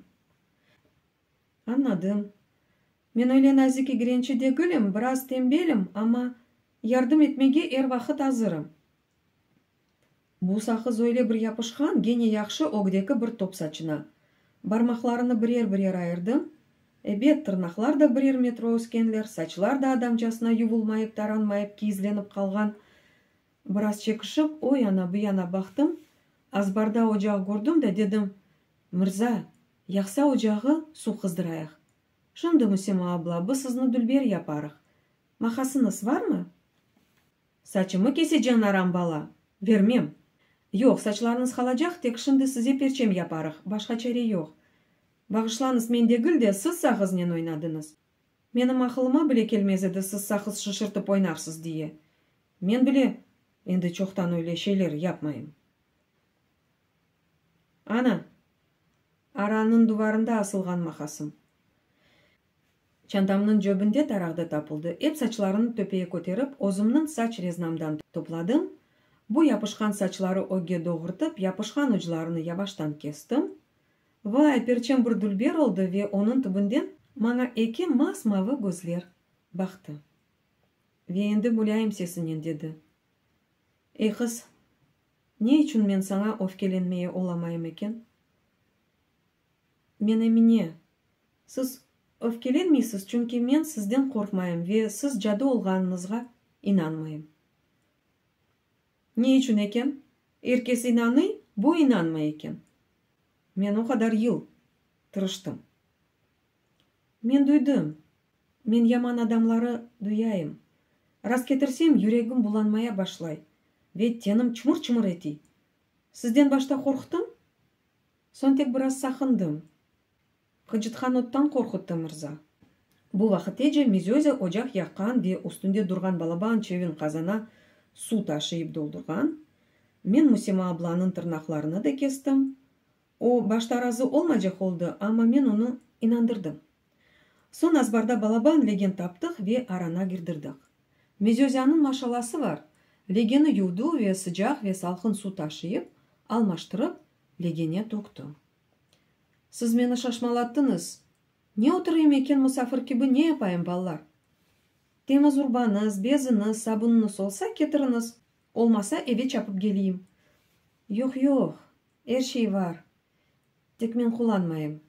Añladım. Men öyle nazik igrençi degilim, biraz tembelim, amma yardım etmege er vaqıt azırım. Bu saqız öyle bir yapışqan, gene yahşı ögdeki bir top saçına. Barmaqlarını birer-birer ayırdım. Ebet, tırnaqlar da birer metro öskenler, saçlar da adamcasına yuvulmayıp-taranmayıp kiyizlenip qalğan. Biraz çekişip, o yana, bu yana baqtım, azbarda ocaq kördim de, dedim, Mırza, yaqsa ocağı, suv qızdırayıq. Şimdi, Musema abla, biz sizni dülber yaparıq. Maqasıñız varmı? Saçımı keseceñ, aram bala! Bermem! Yoq, saçlarıñız qalacaq, tek şimdi size perçem yaparıq, başqa çare yoq. Bağışlañız, men degil de, siz saqıznen oynadıñız. Menim aqılıma bile kelmez edi siz saqız şişirtip oynarsız diye. Men bile endi çoqtan öyle şeyler yapmayım. Ana, aranıñ duvarında asılğan maqasım. Çantamnıñ cöbünde taraq da tapıldı. Ep saçlarını töpeye köterip, özümniñ saç reznamdan topladım. Bu yapışqan saçları ögge doğurtıp, yapışqan uclarını yavaştan kestim. Vay, perçem bir dülber oldı ve onıñ tübünden maña eki mas-mavı gözler baqtı. Ve endi mulâyim sesinen dedi, Ey, qız, ne içün men saña öfkelenmeye olamayım eken? Men Emine. Siz öfkelenmeysiz, çünki men sizden qorqmayım ve siz cadı olğanıñızğa inanmayım. Ne içün eken? Er kes inanıy, bu inanmay eken. Men o qadar yıl tırıştım. Men duydım. Men yaman adamları duyayım. Rastketirsem, yüregim bulanmaya başlay ve tenim çımır-çımır etiy. Sizden başta qorqtım, soñ tek biraz saqındım. Qıcıtqan ottan qorquttı mırza. Bu vaqıtece Mizöze ocaq yaqqan ve üstünde durğan balaban çevin qazana suv taşıyıp doldurğan. Men Musema ablanıñ tırnaqlarını da kestim. O, başta razı olmaycaq oldı, amma men onı inandırdım. Soñ azbarda balaban legen taptıq ve arana kirdirdik. Mizözânıñ maşalası bar, legeni yuvdı ve sıcaq ve salqın suv taşıyıp, almaştırıp, legene tökti. Siz meni şaşmalattıñız. Ne oturayım eken musafir kibi, ne yapayım, ballar? Temiz urbañız, beziñiz, sabunıñız olsa, ketiriñiz, olmasa eve çapıp geleyim. Yoq, yoq, er şey var, tek men qullanmayım.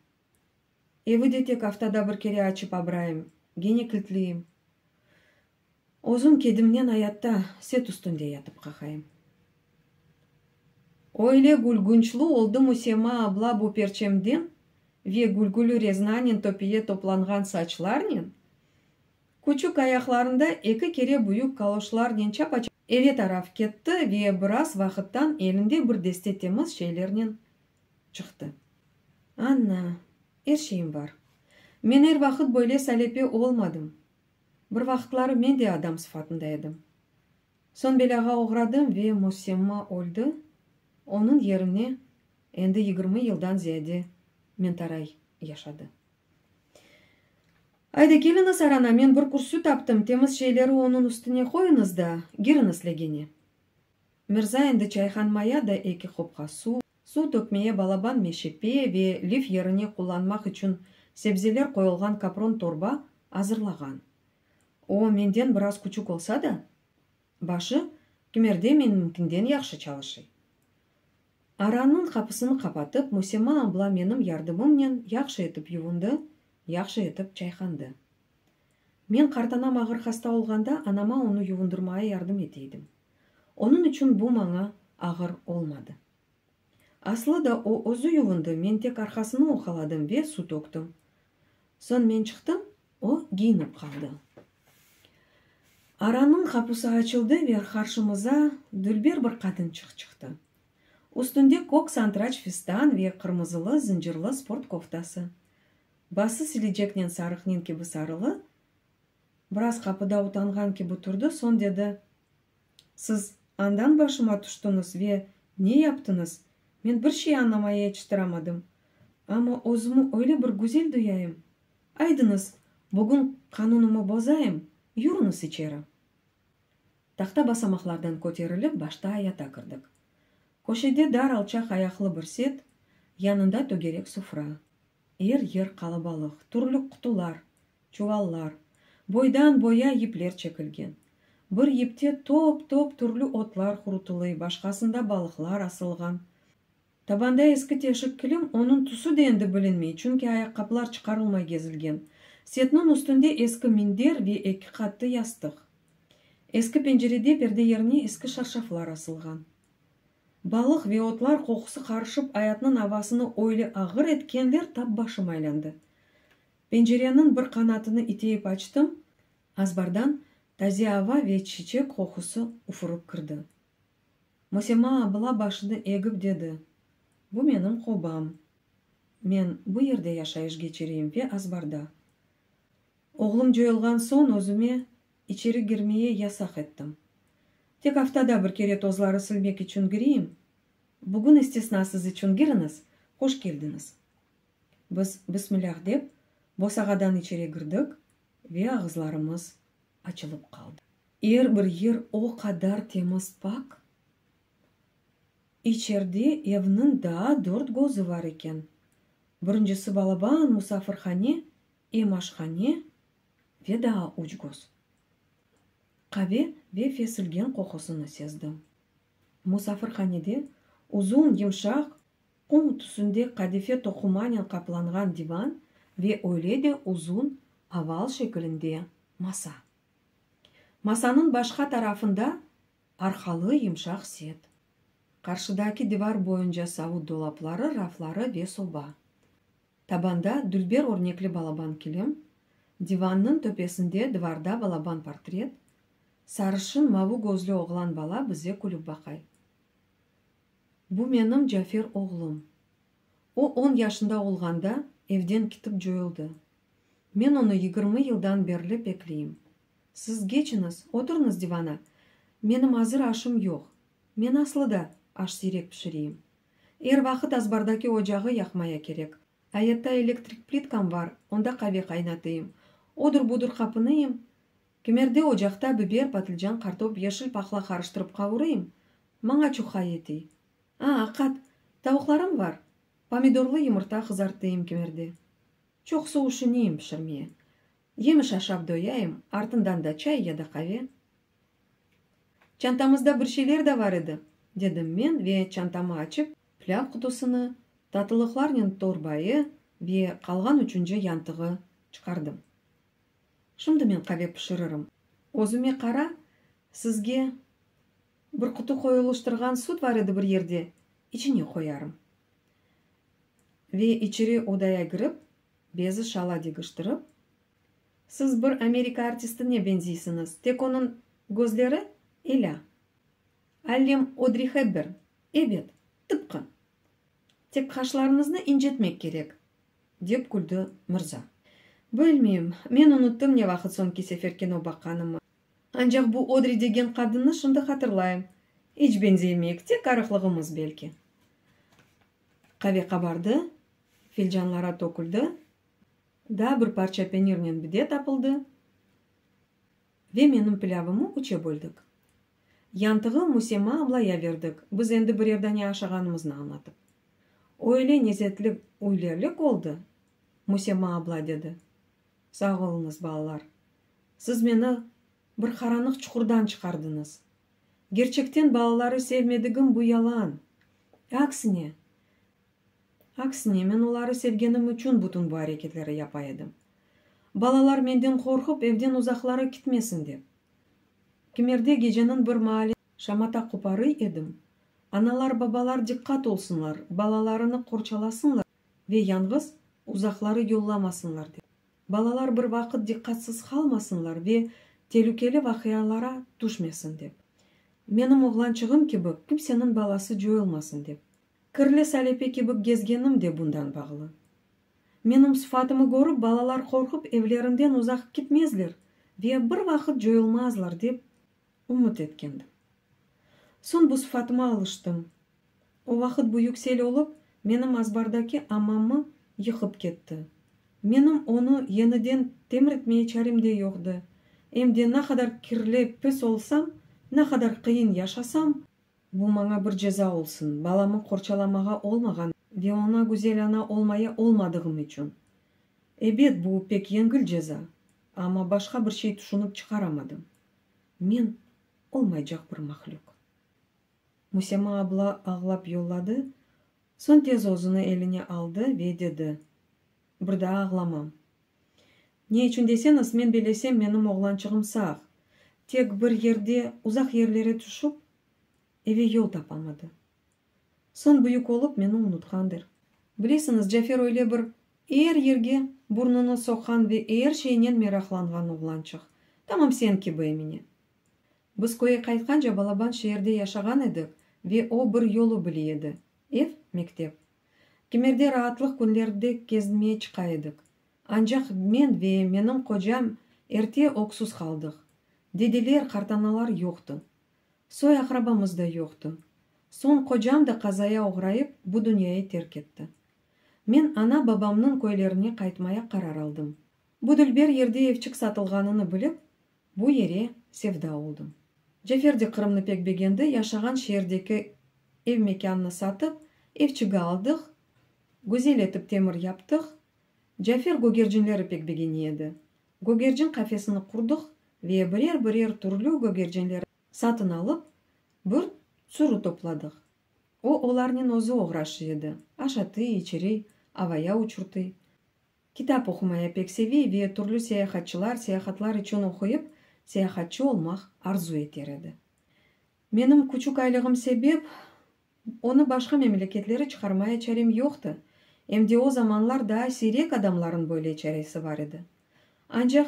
Evi de tek aftada bir kere açıp abrayım, gene kiltleyim. Özüm kedimnen ayatta set üstünde yatıp qaqayım. Öyle gülgünçlu oldı Musema abla bu perçemden ve gülgülü reznanen töpeye toplanğan saçlarnen, küçük ayaqlarında eki kere büyük kaloşlarnen çapa-çapa eve taraf ketti ve biraz vaqıttan elinde bir deste temiz şeylernen çıqtı. Anna, er şeyim bar. Men er vaqıt böyle salepe olmadım. Bir vaqıtları men de adam sıfatında edim. Soñ belâğa oğradım ve Musemma öldi, onıñ yerine endi 20 yıldan ziyade Mentaray yaşadı. Ayda keliñiz arana, men bir kürsü taptım, temiz şeyleri onıñ üstüne qoyuñız da, giriñiz legene. Mirza endi çayhanmaya da eki qopqa suv, suv tökmeye balaban meşepe ve lif yerine qullanmaq içün sebzeler qoyulğan kapron torba azırlağan. O, menden biraz küçük olsa da, başı kimerde menimkinden yahşı çalışıy. Arannıñ qapısını qapatıp, Musema abla menim yardımımnen yahşı etip yuvundı, yahşı etip çayhandı. Men qartanam ağır hasta olğanda anama onı yuvundırmaya yardım ete edim. Onıñ içün bu maña ağır olmadı. Aslı da o özü yuvundı, men tek arqasını oqaladım ve su töktim. Soñ men çıqtım, o giyinip qaldı. Arannıñ qapusı açıldı ve qarşımıza dülber bir qadınçıq çıqtı. Üstünde kök santıraç fistan ve qırmızılı zıncırlı sport koftası. Bası siliceknen sarıqnen kibi sarılı, biraz qapıda utanğan kibi turdı, soñ dedi, Siz andan başıma tüştüñiz ve ne yaptıñız, men bir şey añlamaya yetiştiramadım. Amma özümi öyle bir güzel duyayım. Aydıñız, bugün qanunımı bozayım, yürüñiz içeri. Tahta basamaqlardan köterilip, başta ayata kirdik. Köşede dar alçaq ayaqlı bir set, yanında tögerek sufra. Er yer qalabalıq, türlü qutular, çuvallar, boydan-boya yipler çekilgen. Bir yipte top-top türlü otlar qurutılıy, başqasında balıqlar asılğan. Tabanda eski teşik kilim, onıñ tüsü de endi bilinmey, çünki ayaqqaplar çıqarılmay gezilgen. Setniñ üstünde eski minder ve eki qattı yastıq. Eski pencerede perde yerine eski şarşaflar asılğan. Balıq ve otlar qoqusı qarışıp ayatnıñ avasını öyle ağır etkenler tap başım aylandı. Pencereniñ bir qanatını iteyip açtım, azbardan taze ava ve çiçek qoqusı ufurıp kirdi. Musema abla başını egip dedi, Bu menim qobam. Men bu yerde yaşayış keçireyim ve azbarda. Oğlum coyulğan soñ özüme içeri girmeye yasaq ettim. Tek aftada bir kere tozları silmek içün gireyim. Bugün istisna siz içün giriñiz, hoş keldiñiz. Biz Bismillâh dep, bosağadan içeri girdik ve ağızlarımız açılıp qaldı. Er bir yer o qadar temiz-pak. İçerde evniñ daa dört gözü var eken. Birincisi balaban musafirhane, em aşhane ve daa üç göz. Qave ve fesilgen qoqusını sezdim. Musafirhanede uzun, yımşaq, qum tüsünde qadife toqumanen qaplanğan divan ve öyle de uzun oval şekilinde masa. Masanıñ başqa tarafında arqalı yımşaq set. Qarşıdaki divar boyunca savut dolapları, rafları ve soba. Tabanda dülber örnekli balaban kilim, divannıñ töpesinde dıvarda balaban portret, sarışın mavı gözlü oğlan bala bize külüp baqay. Bu menim Cafer oğlum. O on yaşında olğanda evden kitip coyuldı. Men onı 20 yıldan berli bekleyim. Siz geçiñiz, oturıñız divana. Menim azır aşım yoq. Men aslı da aş siyrek pişireyim. Er vaqıt azbardaki ocağı yaqmaya kerek. Ayatta elektrik plitkam bar, onda qave qaynatayım. Odur-budur qapınıyım. Kimerde ocaqta biber, patilcan, qartop, yeşil pahla qarıştırıp qavurayım. Maña çuha yetiy. A, aqat, tavuqlarım bar. Pomidorlı yımırta qızartayım kimerde. Çoqusı üşüneyim pişirmeye. Yemiş aşap doyayım, artından da çay ya da qave. Çantamızda bir şeyler de bar edi, dedim men ve çantamı açıp, plâv qutusını, tatlılıqlarnen torbayı ve qalğan üçünci yantığı çıqardım. Şimdi men qave pişiririm. Özüme qara, sizge bir qutu qoyulıştırğan süt bar edi bir yerde, içine qoyarım. Ve içeri odaya kirip, bezi şala degiştirip, Siz bir Amerika artistine beñziysiñiz, tek onıñ gözleri elâ. Allem Odri Hepbern, ebet, tıpqı. Tek qaşlarıñıznı incetmek kerek, dep küldi mırza. Bilmeyim, men unuttım ne vaqıt soñki sefer kino baqqanımı. Ancaq bu Odri degen qadınnı şimdi hatırlayım. İç beñzemeyik, tek arıqlığımız belki. Qave qabardı, filcanlara töküldi, daa bir parça penirnen bide tapıldı ve menim pilâvımı üçe böldik. Yantığı Musema ablaya berdik, biz endi birer dane aşağanımıznı añlatıp. Öyle nezetli üylelik oldı, Musema abla dedi. Sağ oluñız, balalar. Siz meni bir qaranlıq çuqurdan çıqardıñız. Kerçekten balaları sevmedigim bu yalan. Aksine, aksine, men oları sevgenim içün bütün bu areketleri yapa edim. Balalar menden qorqıp evden uzaqlara kitmesin dep. Kimerde geceniñ bir maali şamata qoparıy edim, analar-babalar diqqat olsunlar, balalarını qorçalasınlar ve yañğız uzaqları yollamasınlar dep. Balalar bir vaqıt diqqatsız qalmasınlar ve telükeli vaqialara tüşmesin dep. Menim oğlançığım kibi kimseniñ balası coyulmasın dep. Kirli salepe kibi gezgenim de bundan bağlı. Menim sıfatımı körip balalar qorqıp evlerinden uzaq kitmezler ve bir vaqıt coyulmazlar dep ümüt etkendim. Soñ bu sıfatıma alıştım. O vaqıt büyük sel olıp, menim azbardaki amammı yıqıp ketti. Menim onı yeniden temir etmeye çarem de yoqdı. Em de naqadar kirli, pis olsam, naqadar qıyın yaşasam, bu maña bir ceza olsun, balamı qorçalamağa olmağan ve oña güzel ana olmaya olmadığım içün. Ebet, bu pek yengil ceza, amma başqa bir şey tüşünip çıqaramadım. Men olmaycaq bir mahlüq. Musema abla ağlap yolladı, soñ tez özüni eline aldı ve dedi, Bir daa ağlamam. Ne içün deseñiz, men belesem menim oğlançığım sağ. Tek bir yerde uzaq yerlere tüşüp, eve yol tapamadı. Soñ büyük olıp meni unutqandır. Bilesiñiz, Cafer öyle bir er yerge burnunı soqqan ve er şeynen meraqlanğan oğlançıq. Tamam sen kibi, Emine. Biz köye qaytqance balaban şeerde yaşağan edik ve o bir yolu bile edi, ev, mektep. Kimerde raatlıq künlerde kezinmeye çıqa edik. Ancaq men ve menim qocam erte öksüz qaldıq. Dedeler, qartanalar yoqtı. Soy-aqrabamız da yoqtı. Soñ qocam da qazaya oğrayıp bu dünyayı terk etti. Men ana-babamnıñ köylerine qaytmaya qarar aldım. Bu dülber yerde evçik satılğanını bilip, bu yere sevda oldım. Cafer de Qırımnı pek begendi, yaşağan şeerdeki ev-mekânnı satıp, evçigi aldıq, güzel etip temir yaptıq. Cafer gögercinleri pek begene edi. Gögercin qafesini qurdıq ve birer-birer türlü gögercinleri satın alıp, bir sürü topladıq. O, olarnen özü oğraşıy edi, aşatıy, içiriy, avaya uçurtıy. Kitap oqumaya pek sevey ve türlü seyahatçılar, seyahatlar içün oquyıp, seyahatçı olmaq arzu eter edi. Menim küçük aylığım sebep, onı başqa memleketlere çıqarmaya çarem yoqtı, em de o zamanlar daa siyrek adamların böyle çaresi bar edi. Ancaq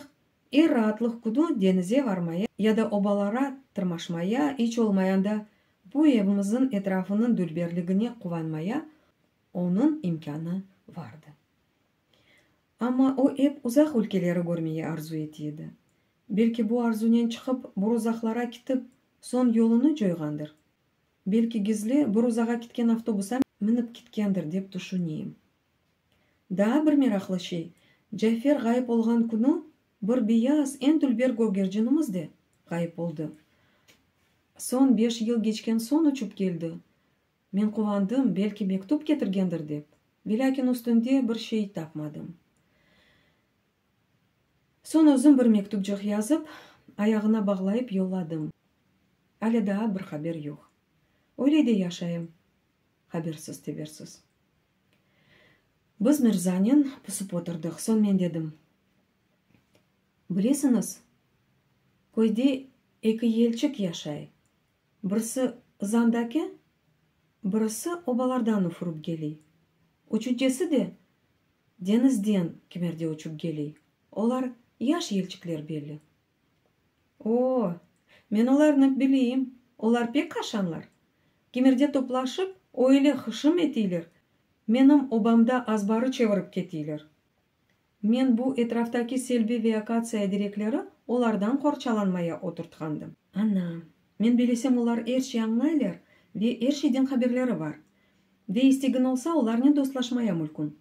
er raatlıq künü denize varmaya ya da obalara tırmaşmaya, iç olmayanda bu evimizin etrafınıñ dülberligine quvanmaya onıñ imkânı vardı. Amma o ep uzaq ülkeleri körmeye arzu ete edi. Belki bu arzunen çıqıp bir uzaqlara kitip, soñ yolunı coyğandır? Belki gizli bir uzağa kitken avtobusa minip kitkendir, dep tüşüneyim. Daa bir meraqlı şey, Cafer ğayıp olğan künü bir beyaz, eñ dülber gögercinimiz de ğayıp oldı. Soñ beş yıl keçken soñ uçıp keldi. Men quvandım, belki mektüp ketirgendir dep, velâkin üstünde bir şey tapmadım. Soñ özüm bir mektüpçıq yazıp, ayağına bağlayıp yolladım. Ale daa bir haber yoq. Öyle de yaşayım, habersiz-tebersiz. Biz Mirzanen pısıp oturdıq. Soñ men dedim, Bilesiñiz, köyde eki yelçik yaşay. Birisi ızandaki, birisi obalardan üfürip geley. Üçüncesi de deñizden kimerde uçıp geley. Olar yaş yelçikler belli. O, men olarnı bileyim, olar pek aşanlar. Kimerde toplaşıp, öyle hışım eteyler, menim obamda azbarı çevirip keteyler. Men bu etraftaki selbi ve akatsiya direkleri olardan qorçalanmaya oturtqandım. Ana, men bilesem olar er şey añlaylar ve er şeyden haberleri bar. Ve istegin olsa olarnen dostlaşmaya mülkün.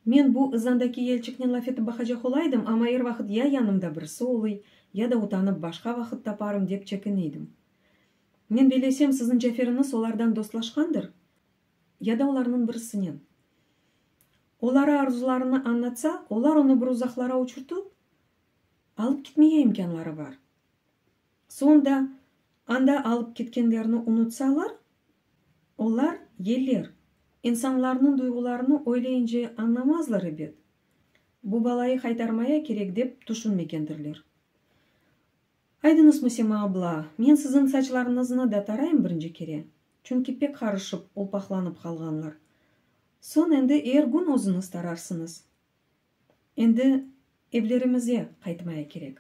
Men bu ızandaki yelçiknen laf etip baqacaq olaydım, amma er vaqıt ya yanımda birisi oluy, ya da utanıp başqa vaqıt taparım dep çekineydim. Men bilesem siziñ Caferiñiz olardan dostlaşqandır, ya da olarnıñ birisinen. Olara arzularını añlatsa, olar onı bir uzaqlara uçurtıp, alıp kitmeye imkânları bar. Soñ da anda alıp ketkenlerini unutsalar, olar yeller, insanlarnıñ duyğularını öyle ince añlamazlar ebet, bu balayı qaytarmaya kerek dep tüşünmegendirler. Aydıñız, Musima abla, men siziñ saçlarıñıznı da tarayım birinci kere, çünki pek qarışıp, ulpaqlanıp qalğanlar. Soñ endi er kün özüñiz tararsıñız. Endi evlerimize qaytmaya kerek.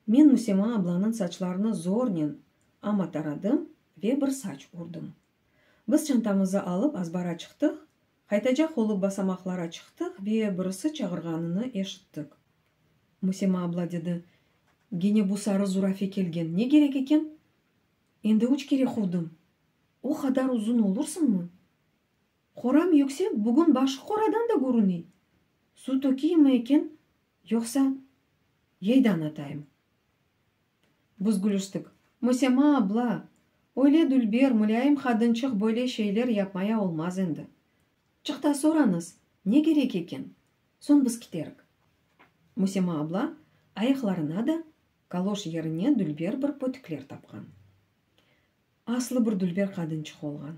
Men Musima ablanıñ saçlarını zornen, amma taradım ve bir saç urdım. Biz çantamızı alıp azbara çıqtıq, qaytacaq olıp basamaqlara çıqtıq ve birisi çağırğanını eşittik. Musima abla dedi, Gene bu sarı zurafe kelgen, ne kerek eken? Endi üç kere quvdım. O qadar uzun olursıñmı? Qoram yüksek, bugün başı qoradan da körüney. Suv tökeyimmi eken, yoqsa yaydan atayım? Biz gülüştik. Musema abla, öyle dülber, mulâyim qadınçıq böyle şeyler yapmaya olmaz endi. Çıq ta sorañız, ne kerek eken? Soñ biz kiterik. Musema abla ayaqlarına da kaloş yerine dülber bir pötükler tapqan. Aslı bir dülber qadınçıq olğan.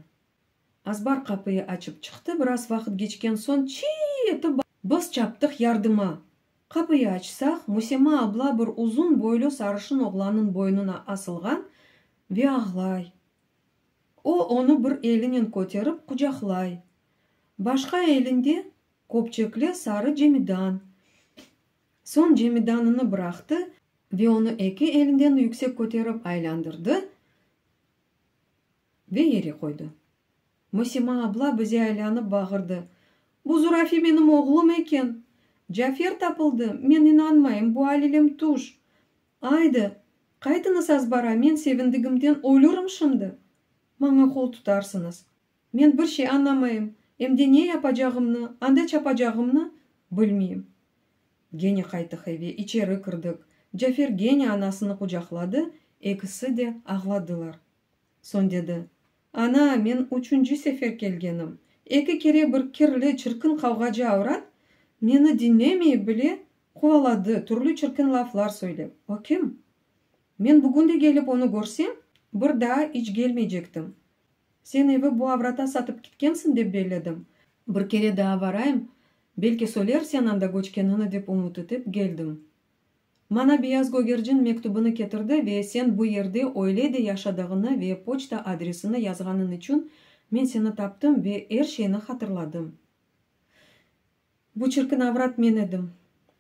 Azbar qapıyı açıp çıqtı, biraz vaqıt keçken soñ çiy etip biz çaptıq yardıma. Qapıyı açsaq, Musema abla bir uzun boylu sarışın oğlannıñ boynuna asılğan ve ağlay. O, onı bir elinen köterip qucaqlay, başqa elinde köpçekli sarı cemidan. Soñ cemidanını bıraqtı ve onı eki elinden yüksek köterip aylandırdı ve yere qoydı. Musima abla bize aylanıp bağırdı, Bu zurafe menim oğlum eken! Cafer tapıldı! Men inanmayım, bu alelem tüş! Aydı, qaytıñız azbara, men sevindigimden ölürim şimdi! Maña qol tutarsıñız. Men bir şey añlamayım, em de ne yapacağımnı, anda çapacağımnı bilmeyim. Gene qayttıq eve, içeri kirdik. Cafer gene anasını qucaqladı, ekisi de ağladılar. Soñ dedi, Ana, men üçünci sefer kelgenim. Eki kere bir kirli, çirkin qavğacı avrat meni diñlemeyip bile quvaladı, türlü çirkin laflar söylep. O kim? Men bugün de kelip onı körsem, bir daa iç gelmeycektim. Sen evi bu avrata satıp kitkensiñ dep belledim. Bir kere daa varayım, belki söylersen anda köçkenini dep ümüt etip geldim. Maña beyaz gögercin mektübini ketirdi ve sen bu yerde öyle de yaşadığını ve poçta adresini yazğanıñ içün men seni taptım ve er şeyni hatırladım. Bu çirkin avrat men edim.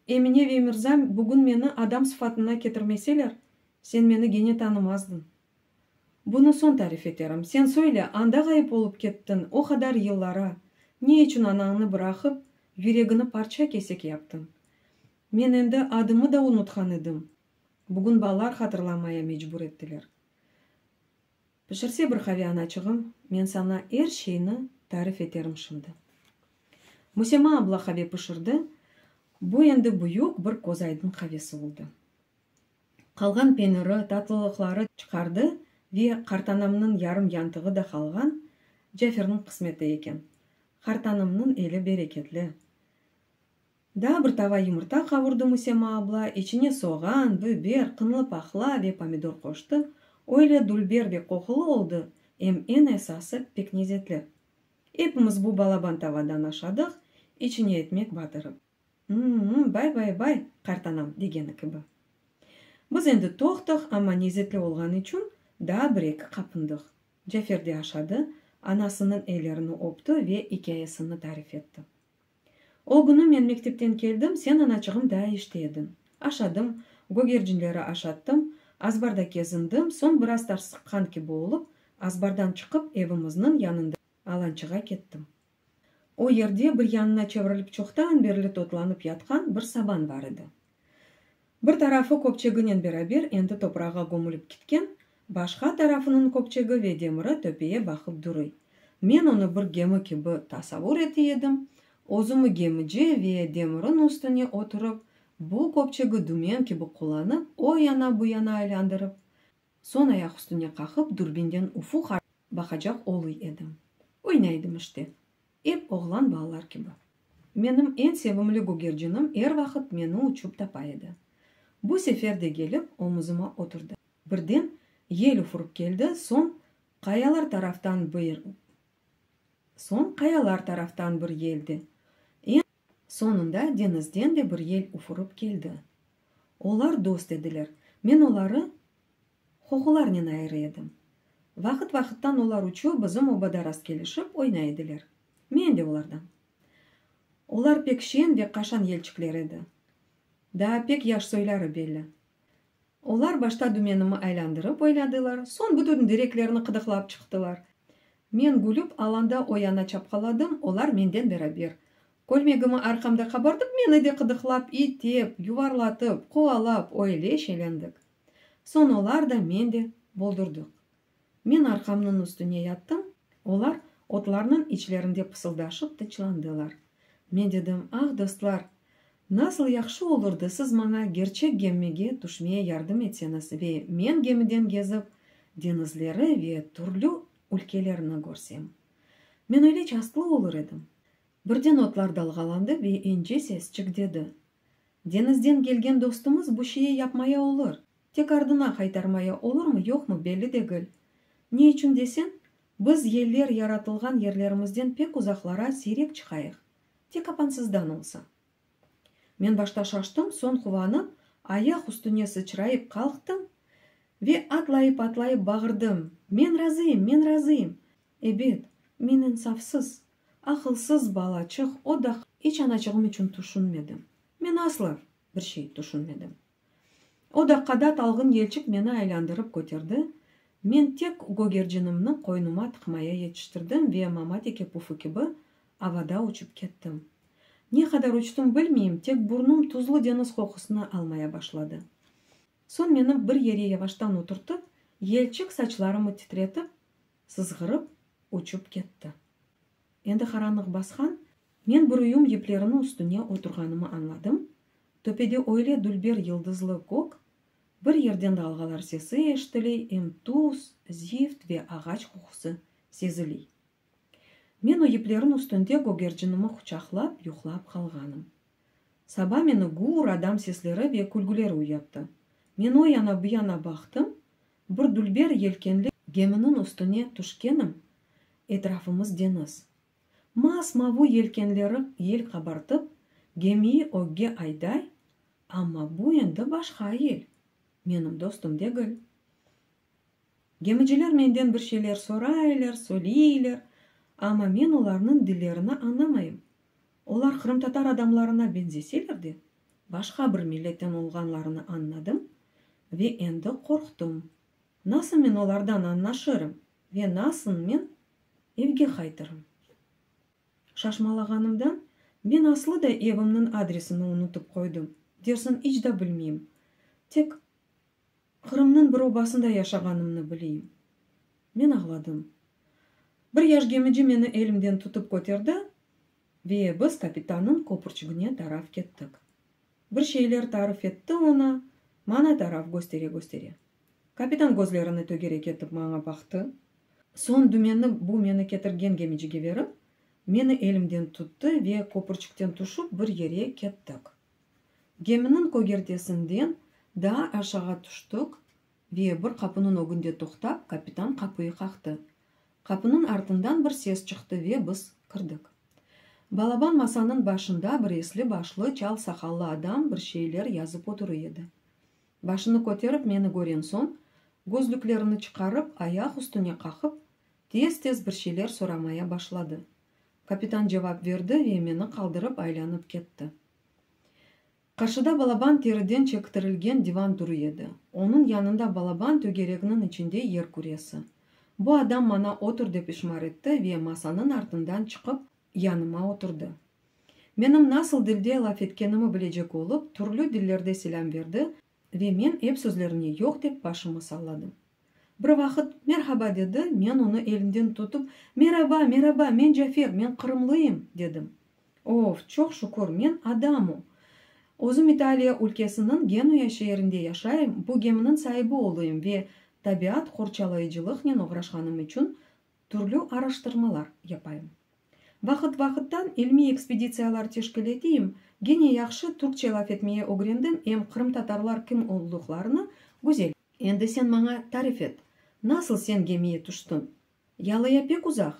Emine ve Mirzam bugün meni adam sıfatına ketirmeseler, sen meni gene tanımazdıñ. Bunı soñ tarif eterim. Sen söyle, anda ğayıp olıp kettiñ o qadar yıllara, ne içün anañnı bıraqıp, yüregini parça-kesek yaptıñ? Men endi adımı da unutqan edim. Bugün balalar hatırlamaya mecbur ettiler. Pişirse bir qave, anaçığım, men saña er şeyni tarif eterim şimdi. Musema abla qave pişirdi, bu endi büyük bir közaydın qavesi oldı. Qalğan peniri, tatlılıqları çıqardı ve qartanamnıñ yarım yantığı da qalğan, Caferniñ qısmeti eken. Qartanamnıñ eli bereketli. Daa bir tava yımırta qavurdı Musema abla, içine soğan, biber, qınlı pahla ve pomidor qoştı, öyle dülber ve qoqulı oldı, em eñ esası pek nezetli. Epimiz bu balaban tavadan aşadıq, içine etmek batırıp. M-m, bay-bay-bay, qartanam degeni kibi. Biz endi toqtıq, amma nezetli olğanı içün daa bir-eki qapındıq. Cafer de aşadı, anasınıñ ellerini öpti ve ikâyesini tarif etti. O künü men mektepten keldim, sen, anaçığım, daa işte ediñ. Aşadım, gögercinleri aşattım, azbarda kezindim, soñ biraz tarsıqqan kibi olıp, azbardan çıqıp, evimizniñ yanında alançığa kettim. O yerde bir yanına çevirilip çoqtan berli totlanıp yatqan bir saban bar edi. Bir tarafı köpçeginen beraber endi toprağa gömülip kitken, başqa tarafınıñ köpçegi ve demiri töpeye baqıp duruy. Men onı bir gemi kibi tasavur ete edim, özümi gemici ve demirin üstüne oturıp, bu köpçegi dümen kibi qullanıp, o yana bu yana aylandırıp, soñ ayaq üstüne qaqıp durbinden ufuq baqacaq oluy edim. Oynaydım işte. Ep oğlan balalar kibi. Menim eñ sevimli gögercinim er vaqıt meni uçup tapa edi. Bu sefer de kelip omuzıma oturdı. Birden yel ufurıp keldi, soñ qayalar taraftan bir soñ qayalar taraftan bir yel de, eñ soñunda deñizden de bir yel ufurıp keldi. Olar dost ediler, men oları qoqularnen ayırı edim. Vaqıt-vaqıttan olar üçü bizim obada rastkelişip oynay ediler. Men de olardan. Olar pek şeñ ve qaşan yelçikler edi. Daa pek yaş soyları belli. Olar başta dümenimi aylandırıp oynadılar, soñ bütün direklerni qıdıqlap çıqtılar. Men gülüp alanda o yana çapqaladım, olar menden beraber. Kölmegimi arqamda qabartıp meni de qıdıqlap, itep, yuvarlatıp, quvalap öyle şelendik. Soñ olar da, men de boldurdıq. Men arqamnıñ üstüne yattım, olar otlarnıñ içlerinde pısıldaşıp tıçlandılar. Men dedim, Ah, dostlar, nasıl yahşı olurdı siz maña gerçek gemmege tüşmeye yardım etseñiz ve men gemiden gezip, deñizleri ve türlü ülkelerni körsem. Men öyle çastlı olur edim. Birden otlar dalğalandı ve ince sesçik dedi, Deñizden kelgen dostumız bu şeyi yapmaya olur, tek ardına qaytarmaya olurmı-yoqmı belli degil. Ne içün desen, biz yeller yaratılğan yerlerimizden pek uzaqlara siyrek çıqayıq, tek apansızdan olsa. Men başta şaştım, soñ quvanıp, ayaq üstüne sıçrayıp qalqtım ve atlayıp-atlayıp bağırdım, Men razıyım, men razıyım! Ebet, men insafsız, aqılsız balaçıq o daqqa iç anaçığım içün tüşünmedim. Men asla bir şey tüşünmedim. O daqqada talğın yelçik meni aylandırıp köterdi, men tek gögercinimni qoynuma tıqmaya yetiştirdim ve mama teke pufu kibi avada uçıp kettim. Ne qadar uçtım bilmeyim, tek burnum tuzlu deñiz qoqusını almaya başladı. Soñ meni bir yere yavaştan oturtıp, yelçik saçlarımı titretip, sızğırıp uçıp ketti. Endi qaranlıq basqan, men bir uyum yipleriniñ üstüne oturğanımı añladım, töpede öyle dülber yıldızlı kök, bir yerden dalğalar sesi eşitiley, em tuz, zift ve ağaç qoqusı seziley. Men o yiplerniñ üstünde gögercinimi quçaqlap yuqlap qalğanım. Saba meni gür adam sesleri ve külgüleri uyattı. Men o yana bu yana baqtım, bir dülber yelkenli geminiñ üstüne tüşkenim, etrafımız deñiz. Mas-mavı yelkenleri yel qabartıp, gemiyi ögge ayday, amma bu endi başqa yel, menim dostum degil. Gemiciler menden bir şeyler soraylar, söyleyler, amma men olarnıñ dillerini añlamayım. Olar qırımtatar adamlarına benzeseler de, başqa bir milletten olğanlarını añladım ve endi qorqtım. Nasıl men olardan añlaşırım ve nasıl men evge qaytırım? Şaşmalağanımdan men aslı da evimniñ adresini unutıp qoydım, dersiñ iç da bilmeyim. Tek Qırımnıñ bir obasında yaşağanımnı bileyim. Men ağladım. Bir yaş gemici meni elimden tutıp köterdi ve biz kapitannıñ köpürçigine taraf kettik. Bir şeyler tarif etti oña, maña taraf köstere-köstere. Kapitan közlerini tögerek etip maña baqtı. Soñ dümenni bu meni ketirgen gemicige berip, meni elimden tuttı ve köpürçikten tüşip bir yere kettik. Geminiñ kögertesinden daa aşağı tüştik ve bir qapınıñ ögünde toqtap, kapitan qapıyı qaqtı. Qapınıñ artından bir ses çıqtı ve biz kirdik. Balaban masanıñ başında bir esli-başlı, çal saqallı adam bir şeyler yazıp otura edi. Başını köterip meni kören soñ, közlüklerini çıqarıp, ayaq üstüne qaqıp, tez-tez bir şeyler soramaya başladı. Kapitan cevap berdi ve meni qaldırıp aylanıp ketti. Qarşıda balaban teriden çektirilgen divan duruy edi. Onıñ yanında balaban tögereginiñ içinde yer küresi. Bu adam maña otur dep işmar etti ve masanıñ artından çıqıp yanıma oturdı. Menim nasıl dilde laf etkenimi bilecek olıp, türlü dillerde selâm berdi ve men ep sözlerine yoq dep başımı salladım. Bir vaqıt, Merhaba dedi, men onı elinden tutıp, Meraba, meraba, men Cafer, men qırımlıyım, dedim. Of, çoq şükür, men Adamo. Özüm İtaliya ülkesiniñ Genuya şeerinde yaşayım, bu geminiñ saibi olayım ve tabiat qorçalayıcılıqnen oğraşqanım içün türlü araştırmalar yapayım. Vaqıt-vaqıttan ilmiy ekspeditsiyalar teşkil eteyim, gene yahşı türkçe laf etmeye ögrendim em qırımtatarlar kim olduqlarını güzel Endi sen maña tarif et, nasıl sen gemiye tüştiñ? Yalıya pek uzaq,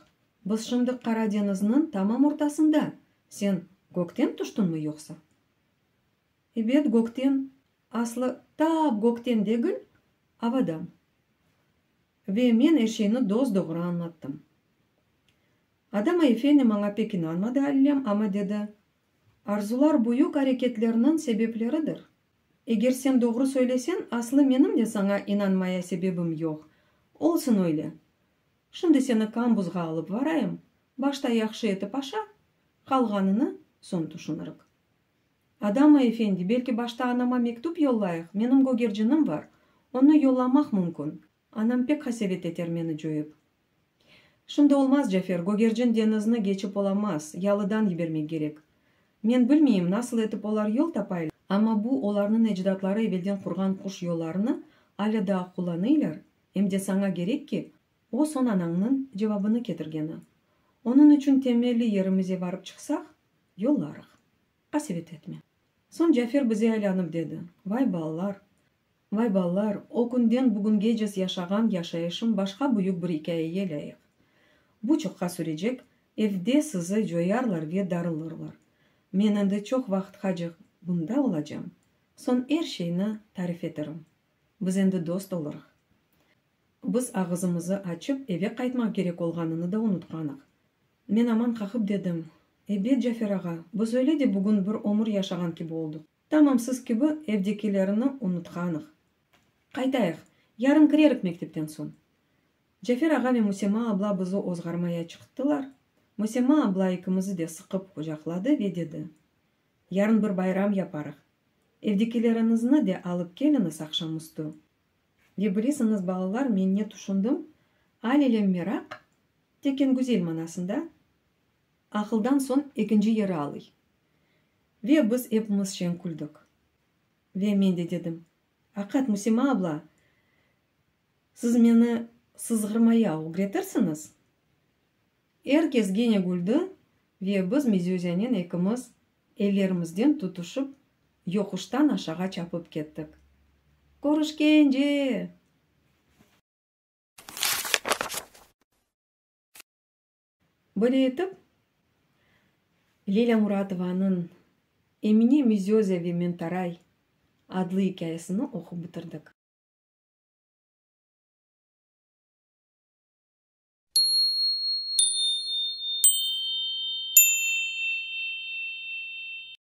biz şimdi Qara deñizniñ tamam ortasında, sen gökten tüştiñmi yoqsa? Ebet, gökten, aslı tap gökten degil, avadan. Ve men er şeyni dos-doğru añlattım. Adama efendi maña pek inanmadı allem, amma dedi, Arzular büyük areketlerniñ sebepleridir. Eger sen doğru söylesen, aslı menim de saña inanmaya sebebim yoq. Olsun öyle. Şimdi seni kambuzğa alıp varayım, başta yahşı etip aşa, qalğanını soñ tüşünirik. Adama efendi, belki başta anama mektüp yollayıq, menim gögercinim var, onı yollamaq mümkün. Anam pek qasevet eter meni coyıp. Şimdi olmaz, Cafer, gögercin deñizni geçip olamaz, yalıdan yibermek kerek. Men bilmeyim, nasıl etip olar yol tapaylar, amma bu olarnıñ ecdatları evelden qurğan quş yollarını alâ daa qullanıylar, em de saña kerek ki, o soñ anañnıñ cevabını ketirgeni. Onıñ içün temelli yerimize varıp çıqsaq, yollarıq. Qasevet etme. Soñ Cafer bize aylanıp dedi, Vay balalar, Vay ballar, o künden bugüngecez yaşağan yaşayışım başqa büyük bir ikâyeye lâyıq. Bu çoqqa sürecek, evde sizi coyarlar ve darılırlar. Men endi çoq vaqıtqace. bunda olacam, soñ er şeyni tarif eterim. Biz endi dost olurıq. Biz ağızımızı açıp eve qaytmaq kerek olğanını da unutqanıq. Men aman qaqıp dedim, Ebet, Cafer ağa, biz öyle de bugün bir ömür yaşağan kibi olduq. Tamam siz kibi evdekilerini unutqanıq. Qaytayıq, yarın kirerik mektepten soñ. Cafer ağa ve Musema abla bizi ozğarmaya çıqtılar. Musema abla ekimizi de sıqıp qucaqladı ve dedi, Yarın bir bayram yaparıq. Evdekileriñizni de alıp keliñiz aqşam üstü. Ve bilesiñiz, balalar, men ne tüşündim, alelem meraq, teken güzel manasında, aqıldan soñ ekinci yeri alıy. Ve biz epimiz şeñ küldik. Ve men de dedim, Aqat, Musima abla, siz meni sızğırmaya ögretirsiñiz? Er kes gene küldi ve biz Mizöziyanen ekimiz ellerimizden tutuşıp yoquştan aşağa çapıp kettik. Körüşkence! Böyle etip, Lilâ Muratovanıñ Emine Mizöze ve Mentaray adlı ikâyesini oqup bitirdik.